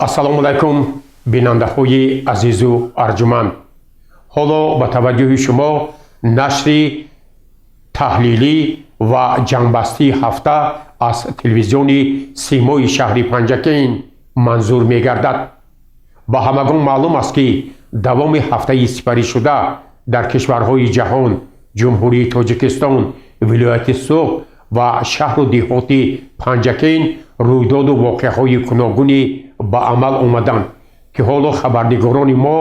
Ассалому алайкум, бинандаҳои азизу арҷуманд. Ҳоло ба таваҷҷӯҳи шумо нашри таҳлилӣ ва ҷамъбастии ҳафта аз телевизиони Симои шаҳри Панҷакент манзур мегардад. Ба ҳамагон маълум аст, ки давоми ҳафтаи сипаришуда дар кишварҳои ҷаҳон, Ҷумҳурии Тоҷикистон, вилояти Суғд ва шаҳру деҳоти Панҷакент рӯйдоду воқеаҳои гуногуне ба амал омаданд, ки ҳоло хабарнигорони мо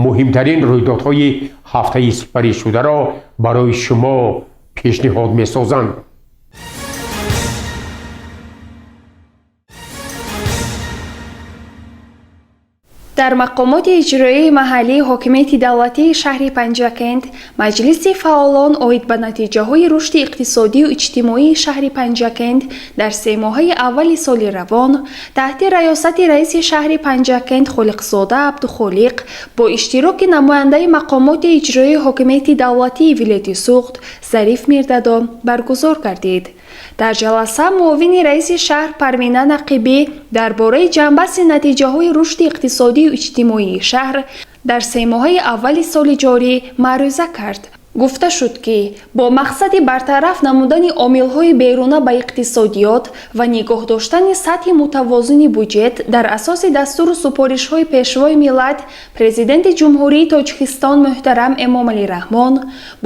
муҳимтарин рӯйдодҳои ҳафтаи сипаришударо барои шумо пешниҳод месозанд. Дар мақомоти иҷроияи маҳаллии ҳокимияти давлатии шаҳри Панҷакент маҷлиси фаъолон оид ба натиҷаҳои рушди иқтисодию иҷтимоии шаҳри Панҷакент дар семоҳаи аввали соли равон таҳти раёсати раиси шаҳри Панҷакент Холиқзода Абдухолиқ бо иштироки намояндаи мақомоти иҷроияи ҳокимияти давлатии вилояти Суғд Зариф Мирдадо баргузор гардид. Дар ҷаласа муовини раиси шаҳр Парвина Нақибӣ дар бораи ҷамъбасти натиҷаҳои рушди иқтисодию иҷтимоии шаҳр дар семоҳаи аввали соли ҷорӣ маърӯза кард. Гуфта шуд, ки бо мақсади бартараф намудани омилҳои беруна ба иқтисодиёт ва нигоҳ доштани сатҳи мутавозини буҷет дар асоси дастуру супоришҳои Пешвои миллат, Президенти Ҷумҳурии Тоҷикистон муҳтарам Эмомалӣ Раҳмон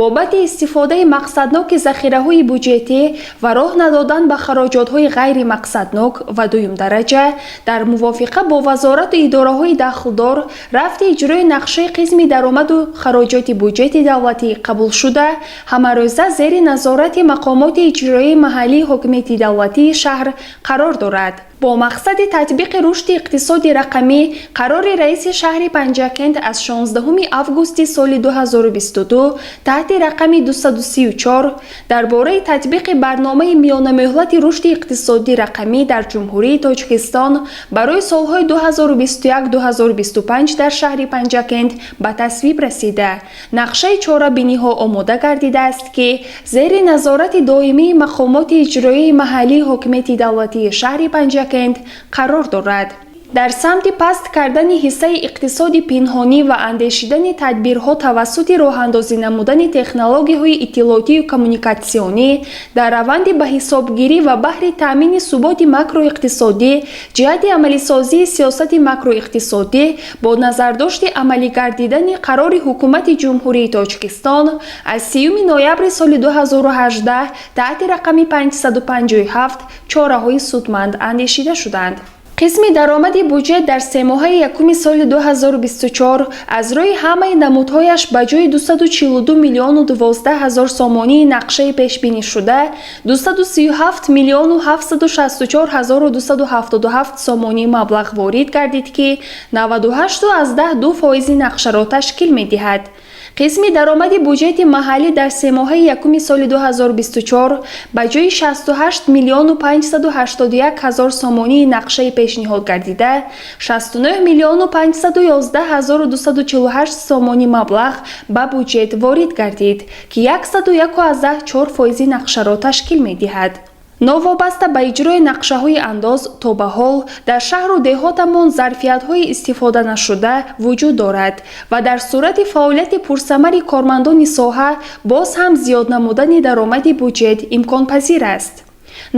бобати истифодаи мақсадноки захираҳои буҷетӣ ва роҳ надодан ба хароҷотҳои ғайримақсаднок ва дуюмдараҷа дар мувофиқа бо вазорату идораҳои дахлдор рафти иҷрои нақшаи қисми даромаду хароҷоти буҷети давлатӣ қабулшуда ҳамарӯза зери назорати мақомоти иҷроияи маҳаллии ҳокимияти давлатии шаҳр қарор дорад. Бо мақсади татбиқи рушди иқтисоди рақамӣ қарори раиси шаҳри Панҷакент аз 16 августи соли 2022 таҳти рақами 234 дар бораи татбиқи барномаи миёнамуҳлати рушди иқтисодӣ рақамӣ дар Ҷумҳурии Тоҷикистон барои солҳои 2021-2025 дар шаҳри Панҷакент ба тасвиб расида, нақшаи чорабиниҳо омода гардидааст, ки зери назорати доимии мақомоти иҷроияи маҳаллии ҳокимияти давлатии шаҳри Панҷакент қарор дорад. Дар самти паст кардани ҳиссаи иқтисоди пинҳонӣ ва андешидани тадбирҳо тавассути роҳандозӣ намудани технологияҳои иттилоотию коммуникатсионӣ дар раванди ба ҳисобгирӣ ва баҳри таъмини суботи макроиқтисодӣ ҷиҳати амалисозии сиёсати макроиқтисодӣ бо назардошти амалигардидани қарори Ҳукумати Ҷумҳурии Тоҷикистон аз 30 ноябри соли 2018 таҳти рақами 557 чораҳои судманд андешида шуданд. Қисми даромади буҷет дар семоҳаи якуми соли 2024 аз рӯи ҳамаи намудҳояш ба ҷои 242 миллиону 12 ҳазор сомонии нақшаи пешбинишуда 237 миллиону 764 ҳазору 277 сомонӣ маблағ ворид гардид, ки 98,2 фоизи нақшаро ташкил медиҳад. Қисми даромади буҷети маҳаллӣ дар семоҳаи якуми соли 2024 ба ҷои 68 миллиону 581 ҳазор сомонии нақшаи пешниҳод гардида 69 миллиону 511 ҳазору 248 сомонӣ маблағ ба буҷет ворид гардид, ки 101,4 фоизи нақшаро ташкил медиҳад. Новобаста ба иҷрои нақшаҳои андоз, то ба ҳол дар шаҳру деҳотамон зарфиятҳои истифоданашуда вуҷуд дорад ва дар сурати фаъолияти пурсамари кормандони соҳа боз ҳам зиёд намудани даромади буҷет имконпазир аст.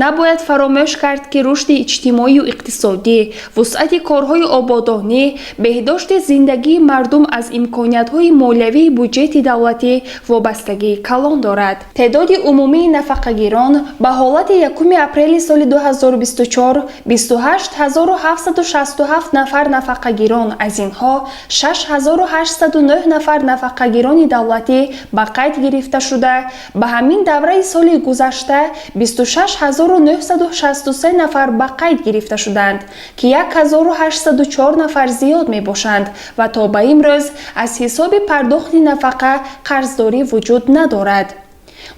Набояд фаромӯш кард, ки рушди иҷтимоию иқтисодӣ, вусъати корҳои ободонӣ, беҳдошти зиндагии мардум аз имкониятҳои молиявии буҷети давлатӣ вобастагии калон дорад. Теъдоди умумии нафақагирон ба ҳолати 1 апрели соли 2024 28 767 нафар нафақагирон, аз инҳо 6809 нафар нафақагирони давлатӣ ба қайд гирифта шуда, ба ҳамин давраи соли гузашта 26 963 нафар ба қайд гирифта шуданд, ки 1804 нафар зиёд мебошанд ва то ба имрӯз аз ҳисоби пардохти нафақа қарздорӣ вуҷуд надорад.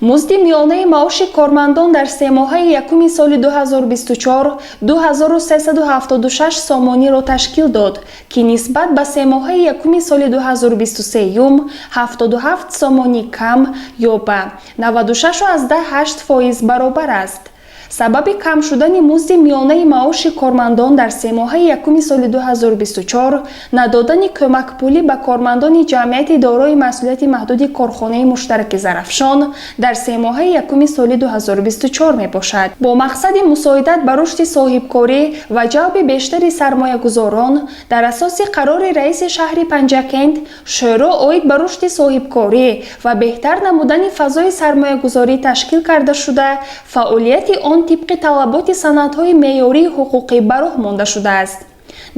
Музди миёнаи маоши кормандон дар семоҳаи якуми соли 2024 2376 сомониро ташкил дод, ки нисбат ба семоҳаи якуми соли 2023 77 сомонӣ кам ё ба 96,8% баробар аст. Сабаби кам шудани музди миёнаи маоши кормандон дар семоҳаи якуми соли 2024 надодани кӯмакпулӣ ба кормандони ҷамъияти дорои масъулияти маҳдуди корхонаи муштараки Зарафшон дар семоҳаи якуми соли 2024 мебошад. Бо мақсади мусоидат ба рушди соҳибкорӣ ва ҷалби бештари сармоягузорон, дар асоси қарори раиси шаҳри Панҷакент, шӯро оид ба рушди соҳибкорӣ ва беҳтар намудани фазои сармоягузорӣ ташкил карда шуда, фаъолияти он тибқи талаботи санадҳои меъёрии ҳуқуқӣ ба роҳ монда шудааст.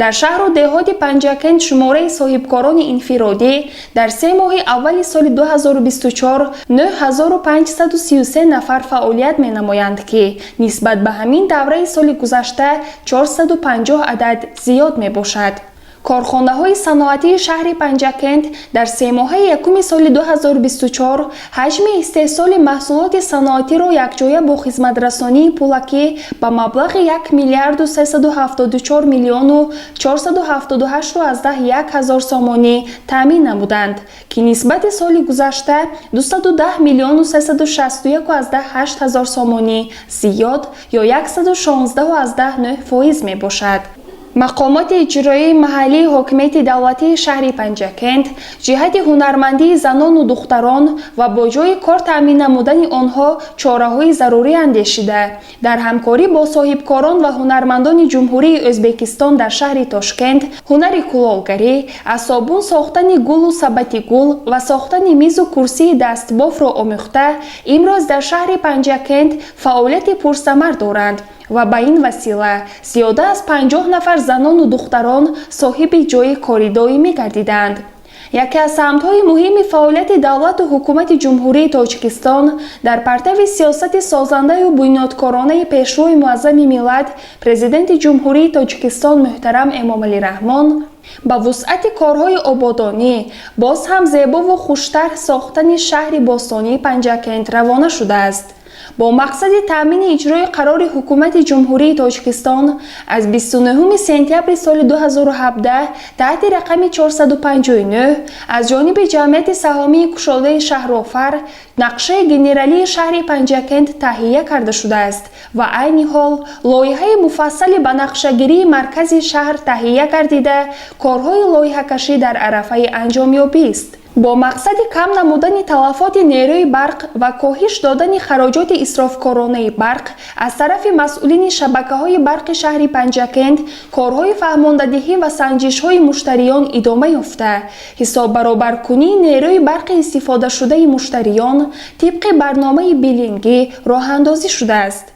Дар шаҳру деҳоти Панҷакент шумораи соҳибкорони инфиродӣ дар 3 моҳи аввали соли 2024 9533 нафар фаъолият менамоянд, ки нисбат ба ҳамин давраи соли гузашта 450 адад зиёд мебошад. Корхонаҳои саноатии шаҳри Панҷакент дар семоҳаи якуми соли 2024 ҳаҷми истеҳсоли маҳсулоти саноатиро якҷоя бо хизматрасонии пулакӣ ба маблағи 1 миллиарду 374 миллиону 478,1 ҳазор сомонӣ таъмин намуданд, ки нисбати соли гузашта 210 миллиону 361,8 ҳазор сомонӣ зиёд ё 116,9% мебошад. Мақомоти иҷроии маҳаллии ҳокимияти давлатии шаҳри Панҷакент ҷиҳати ҳунармандии занону духтарон ва бо ҷойи кор таъмин намудани онҳо чораҳои зарурӣ андешида, дар ҳамкорӣ бо соҳибкорон ва ҳунармандони Ҷумҳурии Ӯзбекистон дар шаҳри Тошкент ҳунари кулолгарӣ, аз собун сохтани гулу сабати гул ва сохтани мизу курсии дастбофро омӯхта, имрӯз дар шаҳри Панҷакент фаъолияти пурсамар доранд ва ба ин васила зиёда аз 50 нафар занону духтарон соҳиби ҷойи кори доимӣ гардиданд. Яке аз самтҳои муҳими фаъолияти давлату ҳукумати Ҷумҳурии Тоҷикистон дар партави сиёсати созандаю бунёдкоронаи Пешвои муаззами миллат, Президенти Ҷумҳурии Тоҷикистон муҳтарам Эмомалӣ Раҳмон ба вусъати корҳои ободонӣ, боз ҳам зебову хуштарҳ сохтани шаҳри бостонии Панҷакент равона шудааст. Бо мақсади таъмини иҷрои қарори Ҳукумати Ҷумҳурии Тоҷикистон аз 29 сентябри соли 2017 таҳти рақами 459 аз ҷониби ҷамъияти саҳомии кушодаи Шаҳрофар нақшаи генералии шаҳри Панҷакент таҳия карда шудааст ва айни ҳол лоиҳаи муфассали ба нақшагирии маркази шаҳр таҳия гардида, корҳои лоиҳакашӣ дар арафаи анҷомёбист. Бо мақсади кам намудани талафоти нерӯи барқ ва коҳиш додани хароҷоти исрофкоронаи барқ аз тарафи масъулини шабакаҳои барқи шаҳри Панҷакент корҳои фаҳмондадиҳӣ ва санҷишҳои муштариён идома ёфта, ҳисоббаробаркунии нерӯи барқи истифодашудаи муштариён тибқи барномаи биллингӣ роҳандозӣ шудааст.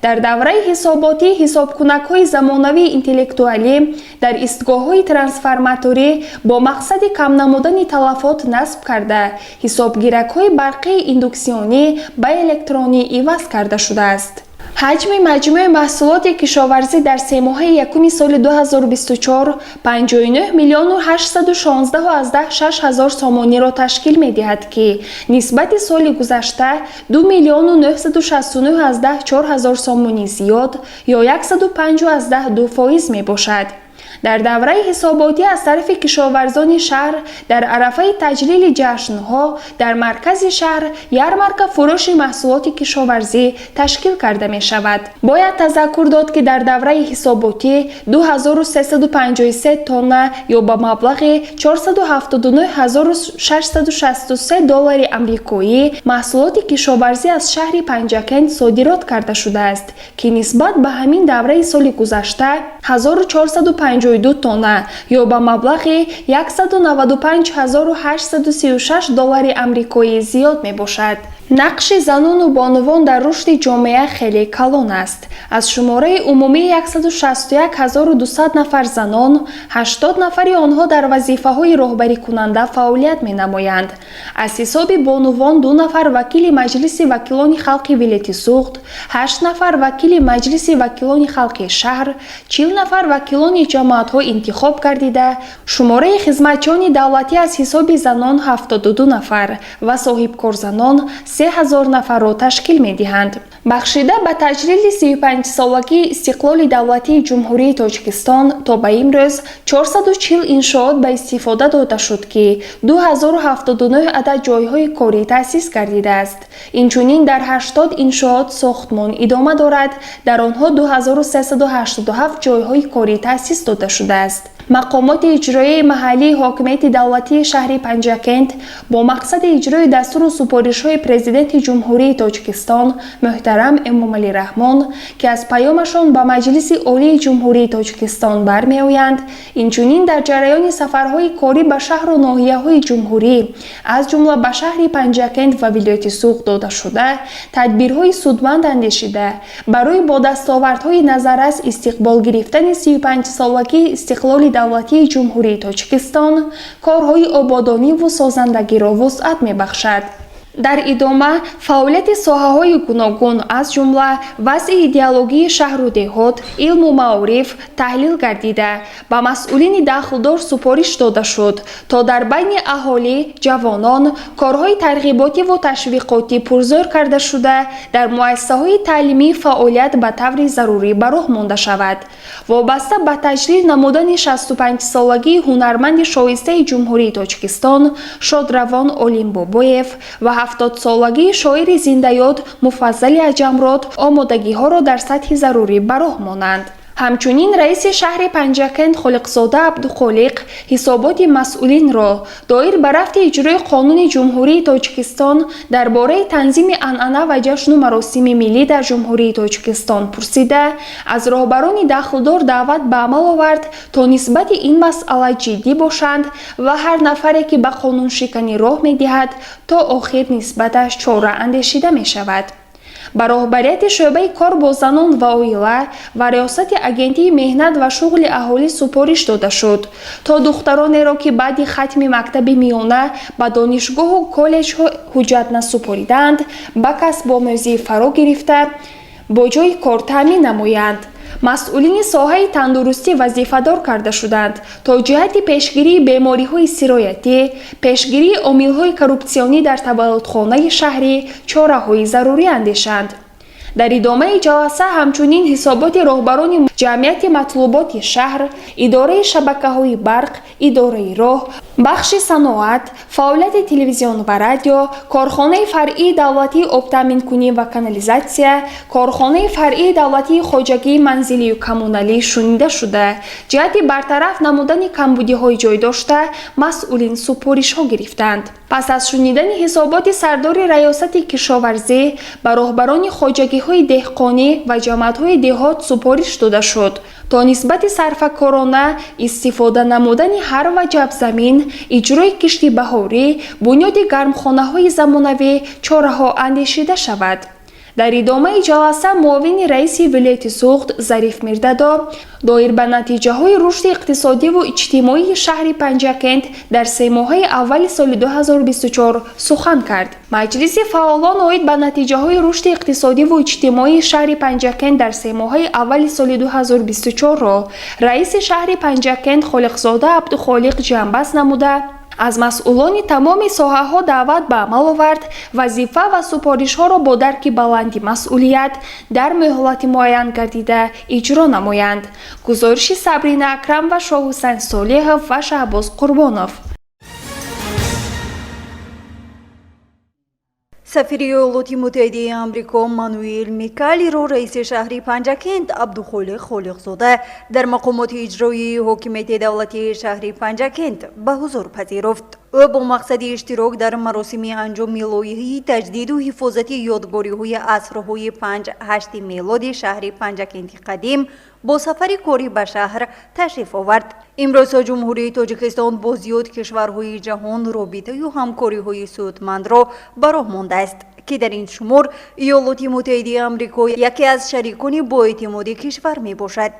Дар давраи ҳисоботӣ ҳисобкунакҳои замонавии интеллектуалӣ дар истгоҳҳои трансформаторӣ бо мақсади кам намудани талафот насб карда, ҳисобгиракҳои барқии индуксионӣ ба электронӣ иваз карда шудааст. Ҳаҷми маҷмӯи маҳсулоти кишоварзӣ дар семоҳаи якуми соли 2024 59 миллиону 816,6 ҳазор сомониро ташкил медиҳад, ки нисбати соли гузашта 2 миллиону 969,4 ҳазор сомонӣ зиёд ё 105,2% мебошад. Дар давраи ҳисоботӣ аз тарафи кишоварзони шаҳр дар арафаи таҷлили ҷашнҳо дар маркази шаҳр ярмарка фурӯши маҳсулоти кишоварзӣ ташкил карда мешавад. Бояд тазаккур дод, ки дар давраи ҳисоботӣ 2353 тонна ё ба маблағи 479 663 доллари амрикоӣ маҳсулоти кишоварзӣ аз шаҳри Панҷакент содирот карда шудааст, ки нисбат ба ҳамин давраи соли гузашта 1452 тонна ё ба маблағи 195 836 доллари амрикоӣ зиёд мебошад. Нақши занону бонувон дар рушди ҷомеа хеле калон аст. Аз шумораи умумии 161 200 нафар занон, 80 нафари онҳо дар вазифаҳои роҳбарикунанда фаъолият менамоянд. Аз ҳисоби бонувон ду нафар вакили Маҷлиси вакилони халқи вилояти Суғд, ҳашт нафар вакили Маҷлиси вакилони халқи шаҳр, 40 нафар вакилони ҷамоатҳо интихоб гардида, шумораи хизматчиёни давлатӣ аз ҳисоби занон 72 нафар ва соҳибкорзанон 3000 нафарро ташкил медиҳанд. Бахшида ба таҷлили 35-солагии истиқлоли давлатии Ҷумҳурии Тоҷикистон то ба имрӯз 440 иншоот ба истифода дода шуд, ки 2079 адад ҷойҳои корӣ таъсис гардидааст. Инчунин дар 80 иншоот сохтмон идома дорад, дар онҳо 2387 ҷойҳои корӣ таъсис дода шудааст. Мақомоти иҷроияи маҳаллии ҳокимияти давлатии шаҳри Панҷакент бо мақсади иҷрои дастуру супоришҳои Президенти Ҷумҳурии Тоҷикистон муҳтарам Эмомалӣ Раҳмон, ки аз паёмашон ба Маҷлиси Олии Ҷумҳурии Тоҷикистон бармеоянд, инчунин дар ҷараёни сафарҳои корӣ ба шаҳру ноҳияҳои ҷумҳурӣ, аз ҷумла ба шаҳри Панҷакент ва вилояти Суғд додашуда, тадбирҳои судманд андешида, барои бо дастовардҳои назаррас истиқбол гирифтани 35-солагии истиқлоли давлатии Ҷумҳурии Тоҷикистон корҳои ободониву созандагиро вусъат мебахшад. Дар идома фаъолияти соҳаҳои гуногун, аз ҷумла вазъи идеологии шаҳру деҳот, илму маориф таҳлил гардида, ба масъулини дахлдор супориш дода шуд, то дар байни аҳолӣ, ҷавонон корҳои тарғиботиву ташвиқотӣ пурзӯр карда шуда, дар муассисаҳои таълимӣ фаъолият ба таври зарурӣ ба роҳ монда шавад. Вобаста ба таҷлил намудани 65-солагии ҳунарманди шоистаи Ҷумҳурии Тоҷикистон шодравон Олимбобоев ва 70-солагии шоири зиндаёд Муфаззали Аҷамрод омодагиҳоро дар сатҳи зарурӣ ба роҳ монанд. Ҳамчунин раиси шаҳри Панҷакент Холиқзода Абдухолиқ ҳисоботи масъулинро доир ба рафти иҷрои Қонуни Ҷумҳурии Тоҷикистон дар бораи танзими анъана ва ҷашну маросими миллӣ дар Ҷумҳурии Тоҷикистон пурсида, аз роҳбарони дахлдор даъват ба амал овард, то нисбати ин масъала ҷиддӣ бошанд ва ҳар нафаре, ки ба қонуншиканӣ роҳ медиҳад, то охир нисбаташ чора андешида мешавад. Ба роҳбарияти шӯъбаи кор бо занон ва оила ва Риёсати Агентии меҳнат ва шуғли аҳолӣ супориш дода шуд, то духтаронеро, ки баъди хатми мактаби миёна ба донишгоҳу коллеҷҳо ҳуҷҷат насупоридаанд, ба касбомӯзӣ фаро гирифта, бо ҷойи кор таъмин намоянд. Масъулини соҳаи тандурустӣ вазифадор карда шуданд, то ҷиҳати пешгирии бемориҳои сироятӣ, пешгирии омилҳои коррупсионӣ дар таваллудхонаи шаҳрӣ чораҳои зарурӣ андешанд. Дар идомаи ҷаласа ҳамчунин ҳисоботи роҳбарони ҷамъияти матлуботи шаҳр, идораи шабакаҳои барқ, идораи роҳ, бахши саноат, фаъолияти телевизион ва радио, корхонаи фаръии давлатии обтаъминкунӣ ва канализатсия, корхонаи фаръии давлатии хоҷагии манзилию коммуналӣ шунида шуда, ҷиҳати бартараф намудани камбудиҳои ҷойдошта масъулин супоришҳо гирифтанд. Пас аз шунидани ҳисоботи сардори Раёсати кишоварзӣ ба роҳбарони хоҷагиҳои деҳқонӣ ва ҷамоатҳои деҳот супориш дода шуд, то нисбати сарфакорона истифода намудани ҳар ваҷаб замин, иҷрои кишти баҳорӣ, бунёди гармхонаҳои замонавӣ чораҳо андешида шавад. Дар идомаи ҷаласа муовини раиси вилояти Суғд Зариф Мирдадо доир ба натиҷаҳои рушди иқтисодиву иҷтимоии шаҳри Панҷакент дар семоҳаи аввали соли 2024 сухан кард. Маҷлиси фаъолон оид ба натиҷаҳои рушди иқтисодиву иҷтимоии шаҳри Панҷакент дар семоҳаи аввали соли 2024-ро раиси шаҳри Панҷакент Холиқзода Абдухолиқ ҷамъбаст намуда, аз масъулони тамоми соҳаҳо даъват ба амал овард, вазифа ва супоришҳоро бо дарки баланди масъулият дар муҳлати муайян гардида иҷро намоянд. Гузориши Сабрина Акрам ва Шоҳҳусайн Солиҳов ва Шаҳбоз Қурбонов. Сафири Иёлоти Муттаҳидаи Амрико Мануэл Микалиро раиси шаҳри Панҷакент Абдухолиқ Холиқзода дар мақомоти иҷроии ҳокимияти давлатии шаҳри Панҷакент ба ҳузур пазируфт. Ӯ бо мақсади иштирок дар маросими анҷоми лоиҳаи таҷдиду ҳифозати ёдгориҳои асрҳои 5-8 мелоди шаҳри Панҷакенти қадим бо сафари корӣ ба шаҳр ташриф овард. Имрӯзҳо Ҷумҳурии Тоҷикистон бо зиёд кишварҳои ҷаҳон робитаю ҳамкориҳои судмандро ба роҳ мондааст, ки дар ин шумор Иёлоти Муттаҳидаи Амрико яке аз шарикони боэътимоди кишвар мебошад.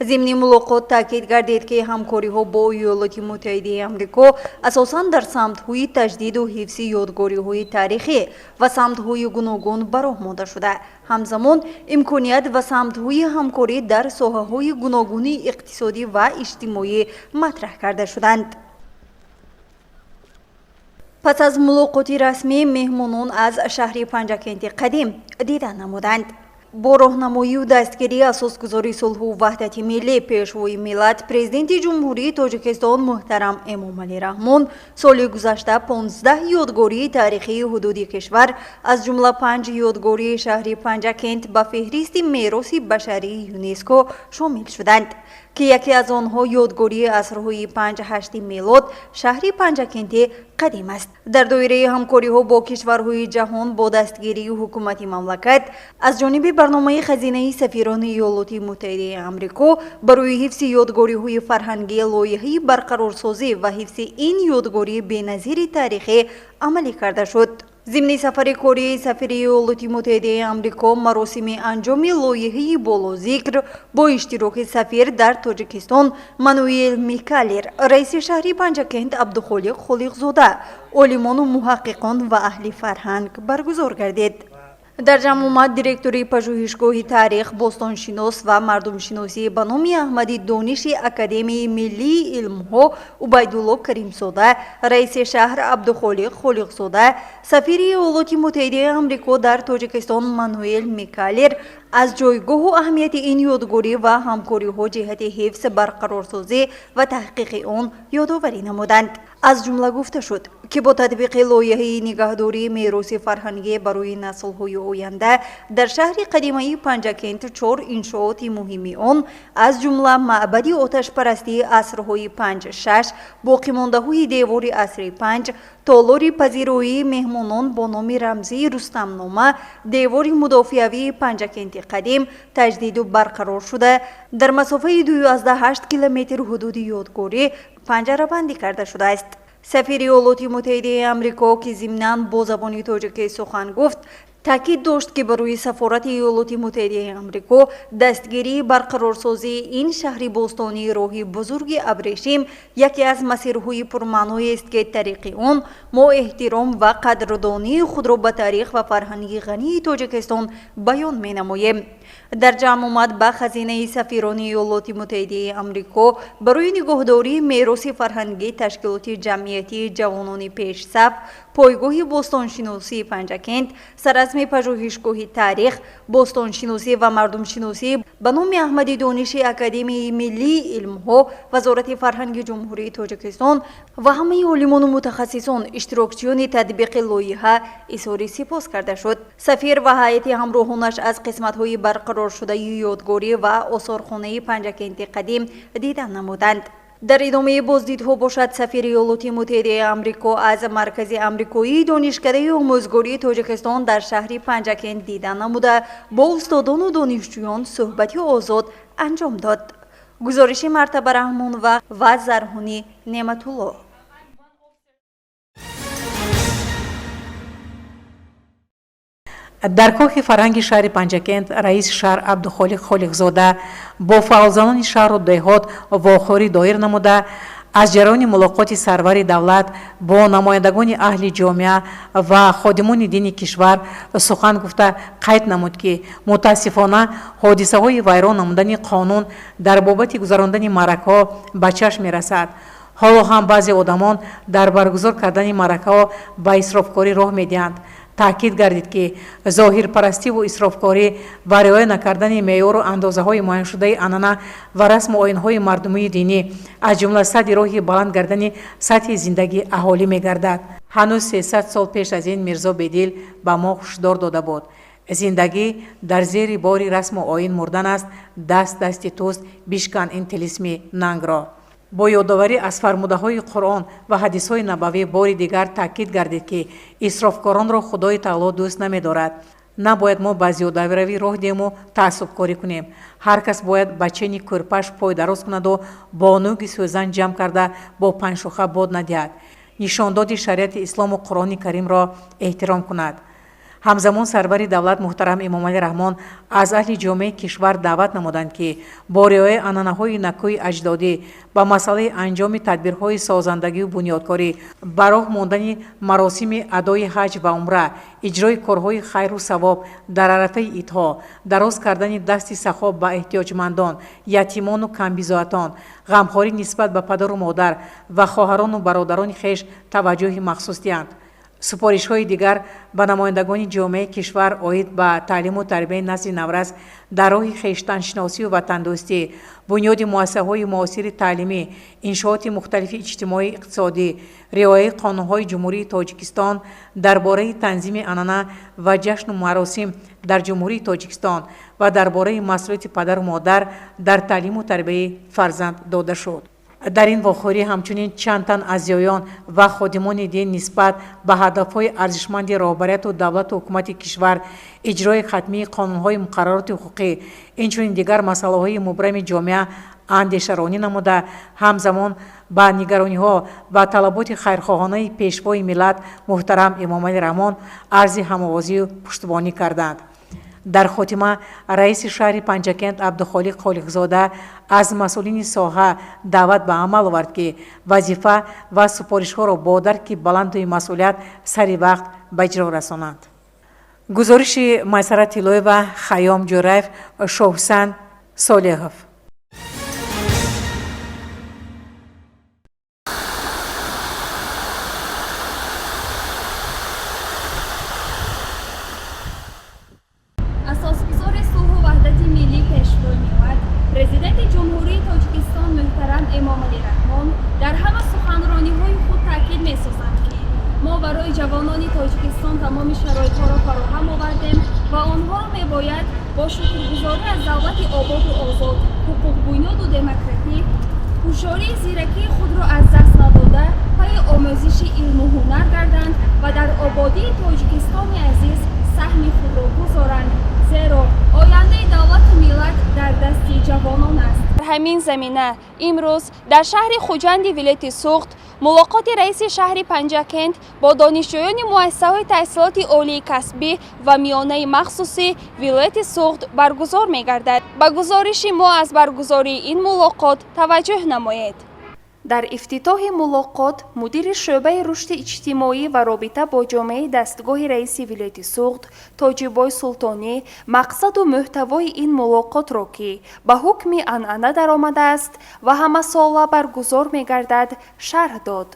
Зимни мулоқот таъкид гардид, ки ҳамкориҳо бо Иёлоти Муттаҳидаи Амрико асосан дар самтҳои таҷдиду ҳифзи ёдгориҳои таърихӣ ва самтҳои гуногун ба роҳ монда шуда, ҳамзамон имконият ва самтҳои ҳамкорӣ дар соҳаҳои гуногуни иқтисодӣ ва иҷтимоӣ матраҳ карда шуданд. Пас аз мулоқоти расмӣ меҳмонон аз шаҳри Панҷакенти қадим дидан намуданд. Бо роҳнамоию дастгирии асосгузори сулҳу ваҳдати миллӣ, Пешвои миллат, Президенти Ҷумҳурии Тоҷикистон муҳтарам Эмомалӣ Раҳмон соли гузашта 15 ёдгории таърихии ҳудуди кишвар, аз ҷумла 5 ёдгории шаҳри Панҷакент ба феҳристи мероси башарии ЮНЕСКО шомил шуданд, ки яке аз онҳо ёдгории асрҳои 5-8 мелод шаҳри Панҷакенти қадим аст. Дар доираи ҳамкориҳо бо кишварҳои ҷаҳон бо дастгирии ҳукумати мамлакат аз ҷониби барномаи хазинаи сафирони Иёлоти Муттаҳидаи Амрико барои ҳифзи ёдгориҳои фарҳангӣ лоиҳаи барқарорсозӣ ва ҳифзи ин ёдгории беназири таърихӣ амалӣ карда шуд. Зимни сафари кории сафири Иёлоти Муттаҳидаи Амрико маросими анҷоми лоиҳаи болозикр бо иштироки сафир дар Тоҷикистон Мануэл Микалер, раиси шаҳри Панҷакент Абдухолиқ Холиқзода, олимону муҳаққиқон ва аҳли фарҳанг баргузор гардид. Дар ҷамъомад директори пажӯҳишгоҳи таърих, бостоншинос ва мардумшиносӣ ба номи Аҳмади Дониши Академияи миллии илмҳо Убайдулло Каримзода, раиси шаҳр Абдухолиқ Холиқзода, сафири Иёлоти Муттаҳидаи Амрико дар Тоҷикистон Мануэл Микалер аз ҷойгоҳу аҳамияти ин ёдгорӣ ва ҳамкориҳо ҷиҳати ҳифз, барқарорсозӣ ва таҳқиқи он ёдоварӣ намуданд. Аз ҷумла гуфта шуд, ки бо татбиқи лоиҳаи нигаҳдории мероси фарҳангӣ барои наслҳои оянда дар шаҳри қадимаи Панҷакент 4 иншооти муҳими он, аз ҷумла маъбади оташпарастии асрҳои 5-6, боқимондаҳои девори асри 5, толори пазироии меҳмонон бо номи рамзии Рустамнома, девори мудофиавии Панҷакенти қадим таҷдиду барқарор шуда, дар масофаи 2,8 километр ҳудуди ёдгорӣ панҷарабандӣ карда шудааст. Сафири Иёлоти Муттаҳидаи Амрико, ки зимнан бо забони тоҷикӣ сухан гуфт, таъкид дошт, ки барои сафорати Иёлоти Муттаҳидаи Амрико дастгирии барқарорсозии ин шаҳри бостонии роҳи бузурги абрешим яке аз масирҳои пурмаъноест, ки тариқи он мо эҳтиром ва қадрдонии худро ба таърих ва фарҳанги ғании Тоҷикистон баён менамоем. Дар ҷамъомад ба хазинаи сафирони Иёлоти Муттаҳидаи Амрико барои нигоҳдории мероси фарҳангӣ, ташкилоти ҷамъиятии ҷавонони пешсаф, пойгоҳи бостоншиносии Панҷакент, саразми пажӯҳишгоҳи таърих, бостоншиносӣ ва мардумшиносӣ ба номи Аҳмади Дониши Академияи миллии илмҳо, Вазорати фарҳанги Ҷумҳурии Тоҷикистон ва ҳамаи олимону мутахассисон, иштирокчиёни татбиқи лоиҳа изҳори сипос карда шуд. Сафир ва ҳайати ҳамроҳонаш аз қисматҳои барқароршудаи ёдгорӣ ва осорхонаи Панҷакенти қадим дидан намуданд. Дар идомаи боздидҳо бошад, сафири Иёлоти Муттаҳидаи Амрико аз Маркази амрикоии донишкадаи омӯзгории Тоҷикистон дар шаҳри Панҷакент дидан намуда, бо устодону донишҷӯён суҳбати озод анҷом дод. Гузориши Мартаба Раҳмонова ва Зарҳунӣ Неъматулло. Дар кохи фарҳанги шаҳри Панҷакент раиси шаҳр Абдухолиқ Холиқзода бо фаъолзанони шаҳру деҳот вохӯрӣ доир намуда, аз ҷараёни мулоқоти сарвари давлат бо намояндагони аҳли ҷомеа ва ходимони дини кишвар сухан гуфта қайд намуд, ки мутаассифона ҳодисаҳои вайрон намудани қонун дар бобати гузарондани маъракаҳо ба чашм мерасад. Ҳоло ҳам баъзе одамон дар баргузор кардани маъракаҳо ба исрофкорӣ роҳ медиҳанд. Таъкид гардид, ки зоҳирпарастиву исрофкорӣ ва риоя накардани меъёру андозаҳои муайяншудаи анъана ва расму оинҳои мардумию динӣ аз ҷумла садди роҳи баланд гардани сатҳи зиндагии аҳолӣ мегардад. Ҳанӯз 300 сол пеш аз ин Мирзо Бедил ба мо ҳушдор дода буд: зиндагӣ дар зери бори расму оин мурдан аст, даст дасти туст, бишкан ин тилисми нангро. Бо ёдоварӣ аз фармудаҳои Қуръон ва ҳадисҳои набавӣ бори дигар таъкид гардид, ки исрофкоронро Худои Таоло дӯст намедорад. Набояд мо ба зиёдаравӣ роҳ диҳему таассубкорӣ кунем. Ҳар кас бояд ба чени кӯрпаш пой дароз кунаду бо нӯги сӯзан ҷамъ карда бо панҷшоха бод надиҳад. Нишондоди шариати ислому Қуръони Каримро эҳтиром кунад. Ҳамзамон сарвари давлат муҳтарам Эмомалӣ Раҳмон аз аҳли ҷомеаи кишвар даъват намуданд, ки бо риояи анъанаҳои накӯи аҷдодӣ ба масъалаи анҷоми тадбирҳои созандагию бунёдкорӣ, ба роҳ мондани маросими адои ҳаҷ ва умра, иҷрои корҳои хайру савоб дар арафаи идҳо, дароз кардани дасти сахо ба эҳтиёҷмандон, ятимону камбизоатон, ғамхорӣ нисбат ба падару модар ва хоҳарону бародарони хеш таваҷҷӯҳи махсус диҳанд. Супоришҳои дигар ба намояндагони ҷомеаи кишвар оид ба таълиму тарбияи насли наврас дар роҳи хештаншиносию ватандӯстӣ, бунёди муассисаҳои муосири таълимӣ, иншооти мухталифи иҷтимоӣ иқтисодӣ, риояи қонунҳои Ҷумҳурии Тоҷикистон дар бораи танзими анъана ва ҷашну маросим дар Ҷумҳурии Тоҷикистон ва дар бораи масъулияти падару модар дар таълиму тарбияи фарзанд дода шуд. Дар ин вохӯрӣ ҳамчунин чанд тан аз зиёён ва ходимони дин нисбат ба ҳадафҳои арзишманди роҳбарияту давлату ҳукумати кишвар, иҷрои хатмии қонунҳои муқаррароти ҳуқуқӣ, инчунин дигар масъалаҳои мубрами ҷомеа андешаронӣ намуда, ҳамзамон ба нигарониҳо ва талаботи хайрхоҳонаи пешвои миллат муҳтарам Эмомалӣ Раҳмон арзи ҳамовозию пуштибонӣ карданд. Дар хотима раиси шаҳри Панҷакент Абдухолиқ Холиқзода аз масъулини соҳа даъват ба амал овард, ки вазифа ва супоришҳоро бо дарки баланду масъулият сари вақт ба иҷро расонанд. Гузориши Майсара Тиллоева, Хайём Ҷӯраев, Шоҳусан Солеҳов. Асосгузори сулҳу ваҳдати миллӣ, пешвои миллат, Президенти Ҷумҳурии Тоҷикистон муҳтарам Эмомалӣ Раҳмон дар ҳама суханрониҳои худ таъкид месозанд, ки мо барои ҷавонони Тоҷикистон тамоми шароитҳоро фароҳам овардем ва онҳоро мебояд бо шукргузорӣ аз давлати ободу озод, ҳуқуқбунёду демократӣ, ҳушёрии зиракии худро аз даст надода, пайи омӯзиши илму ҳунар гарданд ва дар ободии Тоҷикистони азиз саҳми худро гузоранд, зеро ояндаи давлату миллат дар дасти ҷавонон аст. Дар ҳамин замина имрӯз дар шаҳри Хуҷанди вилояти Суғд мулоқоти раиси шаҳри Панҷакент бо донишҷӯёни муассисаҳои таҳсилоти олии касбӣ ва миёнаи махсуси вилояти Суғд баргузор мегардад. Ба гузориши мо аз баргузории ин мулоқот таваҷҷӯҳ намоед. Дар ифтитоҳи мулоқот мудири шӯъбаи рушди иҷтимоӣ ва робита бо ҷомеаи дастгоҳи раиси вилояти Суғд Тоҷибой Султонӣ мақсаду мӯҳтавои ин мулоқотро, ки ба ҳукми анъана даромадааст ва ҳамасола баргузор мегардад, шарҳ дод.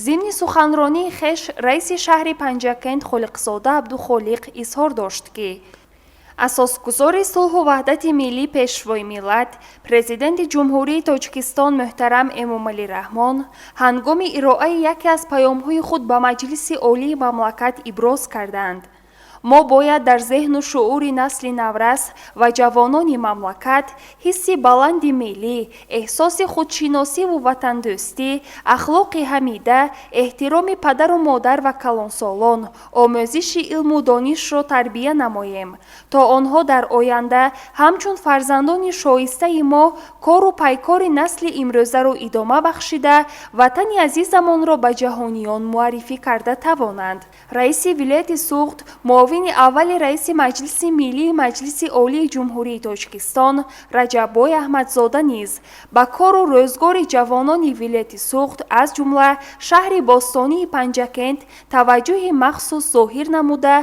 Зимни суханронии хеш раиси шаҳри Панҷакент Холиқзода Абдухолиқ изҳор дошт, ки асосгузори сулҳу ваҳдати миллӣ, пешвои миллат, Президенти Ҷумҳурии Тоҷикистон муҳтарам Эмомалӣ Раҳмон ҳангоми ироаи яке аз паёмҳои худ ба Маҷлиси Олии мамлакат иброз карданд: мо бояд дар зеҳну шуури насли наврас ва ҷавонони мамлакат ҳисси баланди миллӣ, эҳсоси худшиносиву ватандӯстӣ, ахлоқи ҳамида, эҳтироми падару модар ва калонсолон, омӯзиши илму донишро тарбия намоем, то онҳо дар оянда ҳамчун фарзандони шоистаи мо кору пайкори насли имрӯзаро идома бахшида, ватани азизамонро ба ҷаҳониён муаррифӣ карда тавонанд. Раиси вилояти Суғд, муовини аввали раиси Маҷлиси Миллии Маҷлиси Олии Ҷумҳурии Тоҷикистон Раҷаббой Аҳмадзода низ ба кору рӯзгори ҷавонони вилояти Суғд, аз ҷумла шаҳри бостонии Панҷакент таваҷҷӯҳи махсус зоҳир намуда,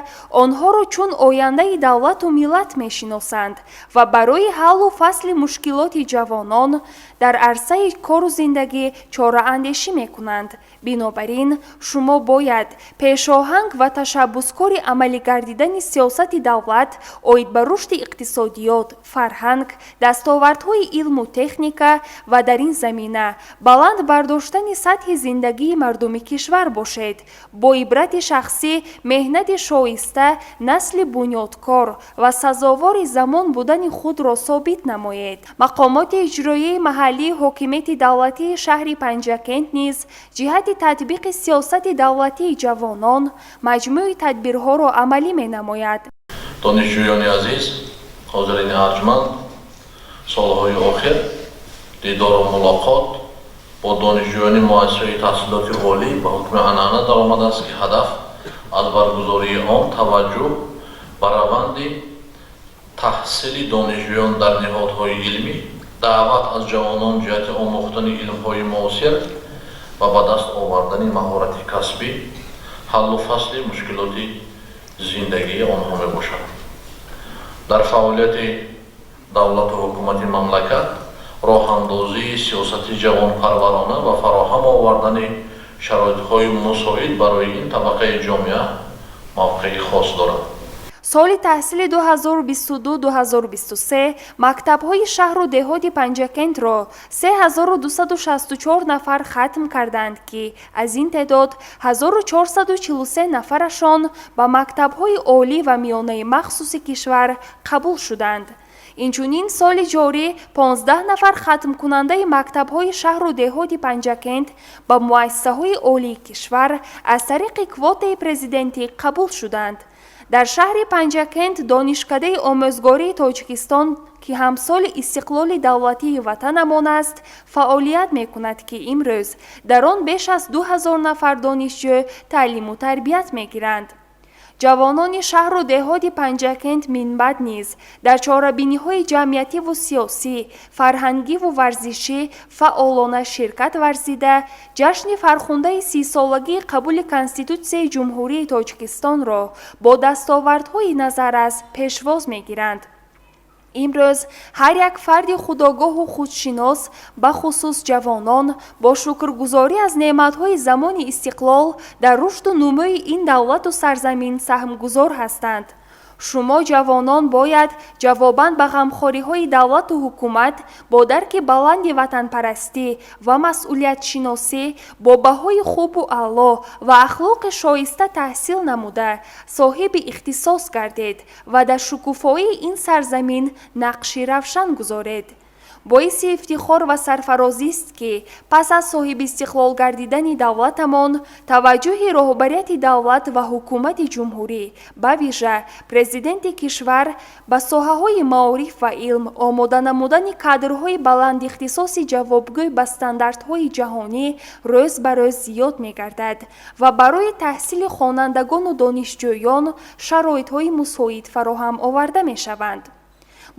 онҳоро чун ояндаи давлату миллат мешиносанд ва барои ҳаллу фасли мушкилоти ҷавонон дар арсаи кору зиндагӣ чораандешӣ мекунанд. Бинобар ин шумо бояд пешоҳанг ва ташаббускори амалигардидани сиёсати давлат оид ба рушди иқтисодиёт, фарҳанг, дастовардҳои илму техника ва дар ин замина баланд бардоштани сатҳи зиндагии мардуми кишвар бошед. Бо ибрати шахсӣ, меҳнати шоиста, насли бунёдкор ва сазовори замон будани худро собит намоед. Мақомоти иҷроияи маҳаллии ҳокимияти давлатии шаҳри Панҷакент низ ҷиҳати татбиқи сиёсати давлатии ҷавонон маҷмӯи тадбирҳоро амалӣ менамояд. Донишҷӯёни азиз, ҳозирини арҷманд, солҳои охир дидору мулоқот бо донишҷӯёни муассисаҳои таҳсилоти олӣ ба ҳукми анъана даромадааст, ки ҳадаф аз баргузории он таваҷҷӯҳ Ба раванди таҳсили донишҷӯён дар ниҳодҳои илмӣ, даъват аз ҷавонон ҷиҳати омӯхтани илмҳои муосир ва ба даст овардани маҳорати касбӣ, ҳаллу фасли мушкилоти зиндагии онҳо мебошад. Дар фаъолияти давлату ҳукумати мамлакат роҳандозии сиёсати ҷавонпарварона ва фароҳам овардани шароитҳои мусоид барои ин табақаи ҷомеа мавқеи хос дорад. Соли таҳсили 2022-2023 мактабҳои шаҳру деҳоти Панҷакентро 3264 нафар хатм карданд, ки аз ин теъдод 1443 нафарашон ба мактабҳои олӣ ва миёнаи махсуси кишвар қабул шуданд. Инчунин соли ҷорӣ 15 нафар хатмкунандаи мактабҳои шаҳру деҳоти Панҷакент ба муассисаҳои олии кишвар аз тариқи квотаи президентӣ қабул шуданд. Дар шаҳри Панҷакент Донишкадаи омӯзгории Тоҷикистон, ки ҳамсоли истиқлоли давлатии ватанамон аст, фаъолият мекунад, ки имрӯз дар он беш аз 2000 нафар донишҷӯ таълиму тарбият мегиранд. Ҷавонони шаҳру деҳоти Панҷакент минбаъд низ дар чорабиниҳои ҷамъиятиву сиёсӣ, фарҳангиву варзишӣ фаъолона ширкат варзида, ҷашни фархундаи 30-солагии қабули Конститутсияи Ҷумҳурии Тоҷикистонро бо дастовардҳои назаррас пешвоз мегиранд. Имрӯз ҳар як фарди худогоҳу худшинос, бахусус ҷавонон, бо шукргузорӣ аз неъматҳои замони истиқлол дар рушду нумӯи ин давлату сарзамин саҳмгузор ҳастанд. Шумо ҷавонон бояд ҷавобан ба ғамхориҳои давлату ҳукумат бо дарки баланди ватанпарастӣ ва масъулиятшиносӣ, бо баҳои хубу аъло ва ахлоқи шоиста таҳсил намуда, соҳиби ихтисос гардед ва дар шукуфоии ин сарзамин нақши равшан гузоред. Боиси ифтихор ва сарфарозист, ки пас аз соҳибистиқлол гардидани давлатамон таваҷҷӯҳи роҳбарияти давлат ва ҳукумати ҷумҳурӣ, ба вижа президенти кишвар, ба соҳаҳои маориф ва илм, омода намудани кадрҳои баландихтисоси ҷавобгӯй ба стандартҳои ҷаҳонӣ рӯз ба рӯз зиёд мегардад ва барои таҳсили хонандагону донишҷӯён шароитҳои мусоид фароҳам оварда мешаванд.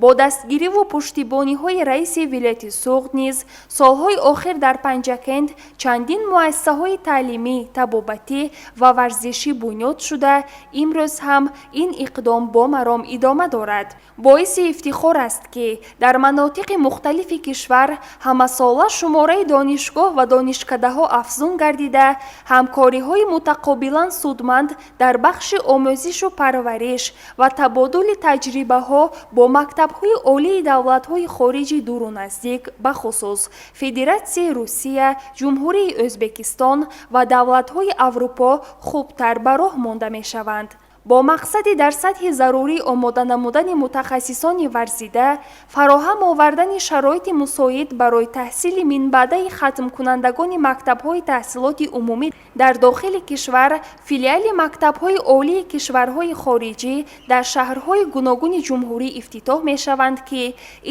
Бо дастгириву пуштибониҳои раиси вилояти Суғд низ солҳои охир дар Панҷакент чандин муассисаҳои таълимӣ, табобатӣ ва варзишӣ бунёд шуда, имрӯз ҳам ин иқдом бо маром идома дорад. Боиси ифтихор аст, ки дар манотиқи мухталифи кишвар ҳамасола шумораи донишгоҳ ва донишкадаҳо афзун гардида, ҳамкориҳои мутақобилан судманд дар бахши омӯзишу парвариш ва табодули таҷрибаҳо бо мактабҳои олии давлатҳои хориҷи дуру наздик, бахусус Федератсияи Русия, Ҷумҳурии Ӯзбекистон ва давлатҳои Аврупо хубтар ба роҳ монда мешаванд. Бо мақсади дар сатҳи зарурӣ омода намудани мутахассисони варзида, фароҳам овардани шароити мусоид барои таҳсили минбаъдаи хатмкунандагони мактабҳои таҳсилоти умумӣ дар дохили кишвар, филиали мактабҳои олии кишварҳои хориҷӣ дар шаҳрҳои гуногуни ҷумҳурӣ ифтитоҳ мешаванд, ки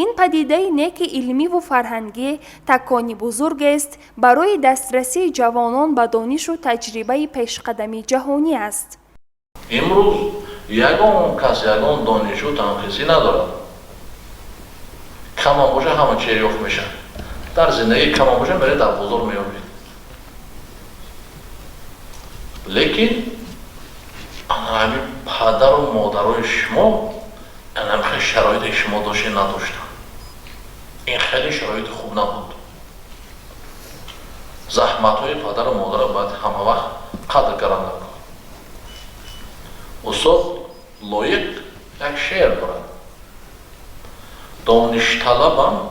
ин падидаи неки илмиву фарҳангӣ такони бузургест барои дастрасии ҷавонон ба донишу таҷрибаи пешқадами ҷаҳонӣ аст. Имрӯз ягон кас, ягон донишҷӯ танқисӣ надорад. Камам боша, ҳама черёфт мешавад. Дар зиндагӣ камам боша, мере дар бозор меёбед. Лекин ҳамин падару модарои шумо анамхел шароите шумо доште надоштанд. Ин хеле шароити хуб набуд. Заҳматҳои падару модарро бояд ҳама вақт қадр кардан. Устод Лоиқ як шеър дорад: доништалабам,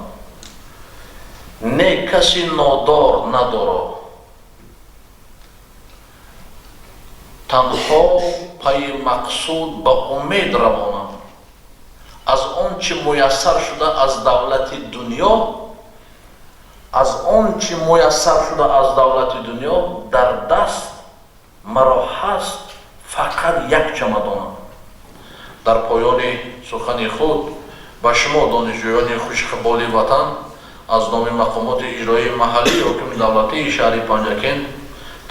не каси нодор надоро, танҳо пайи мақсуд ба умед равонам, аз он чӣ муяссар шуда аз давлати дунё, аз он чӣ муяссар шуда аз давлати дунё, дар даст маро ҳаст фақат як чамадонам. Дар поёни сухани худ ба шумо, донишҷӯёни хушиқболи ватан, аз номи мақомоти иҷроии маҳаллии ҳокими давлатии шаҳри Панҷакент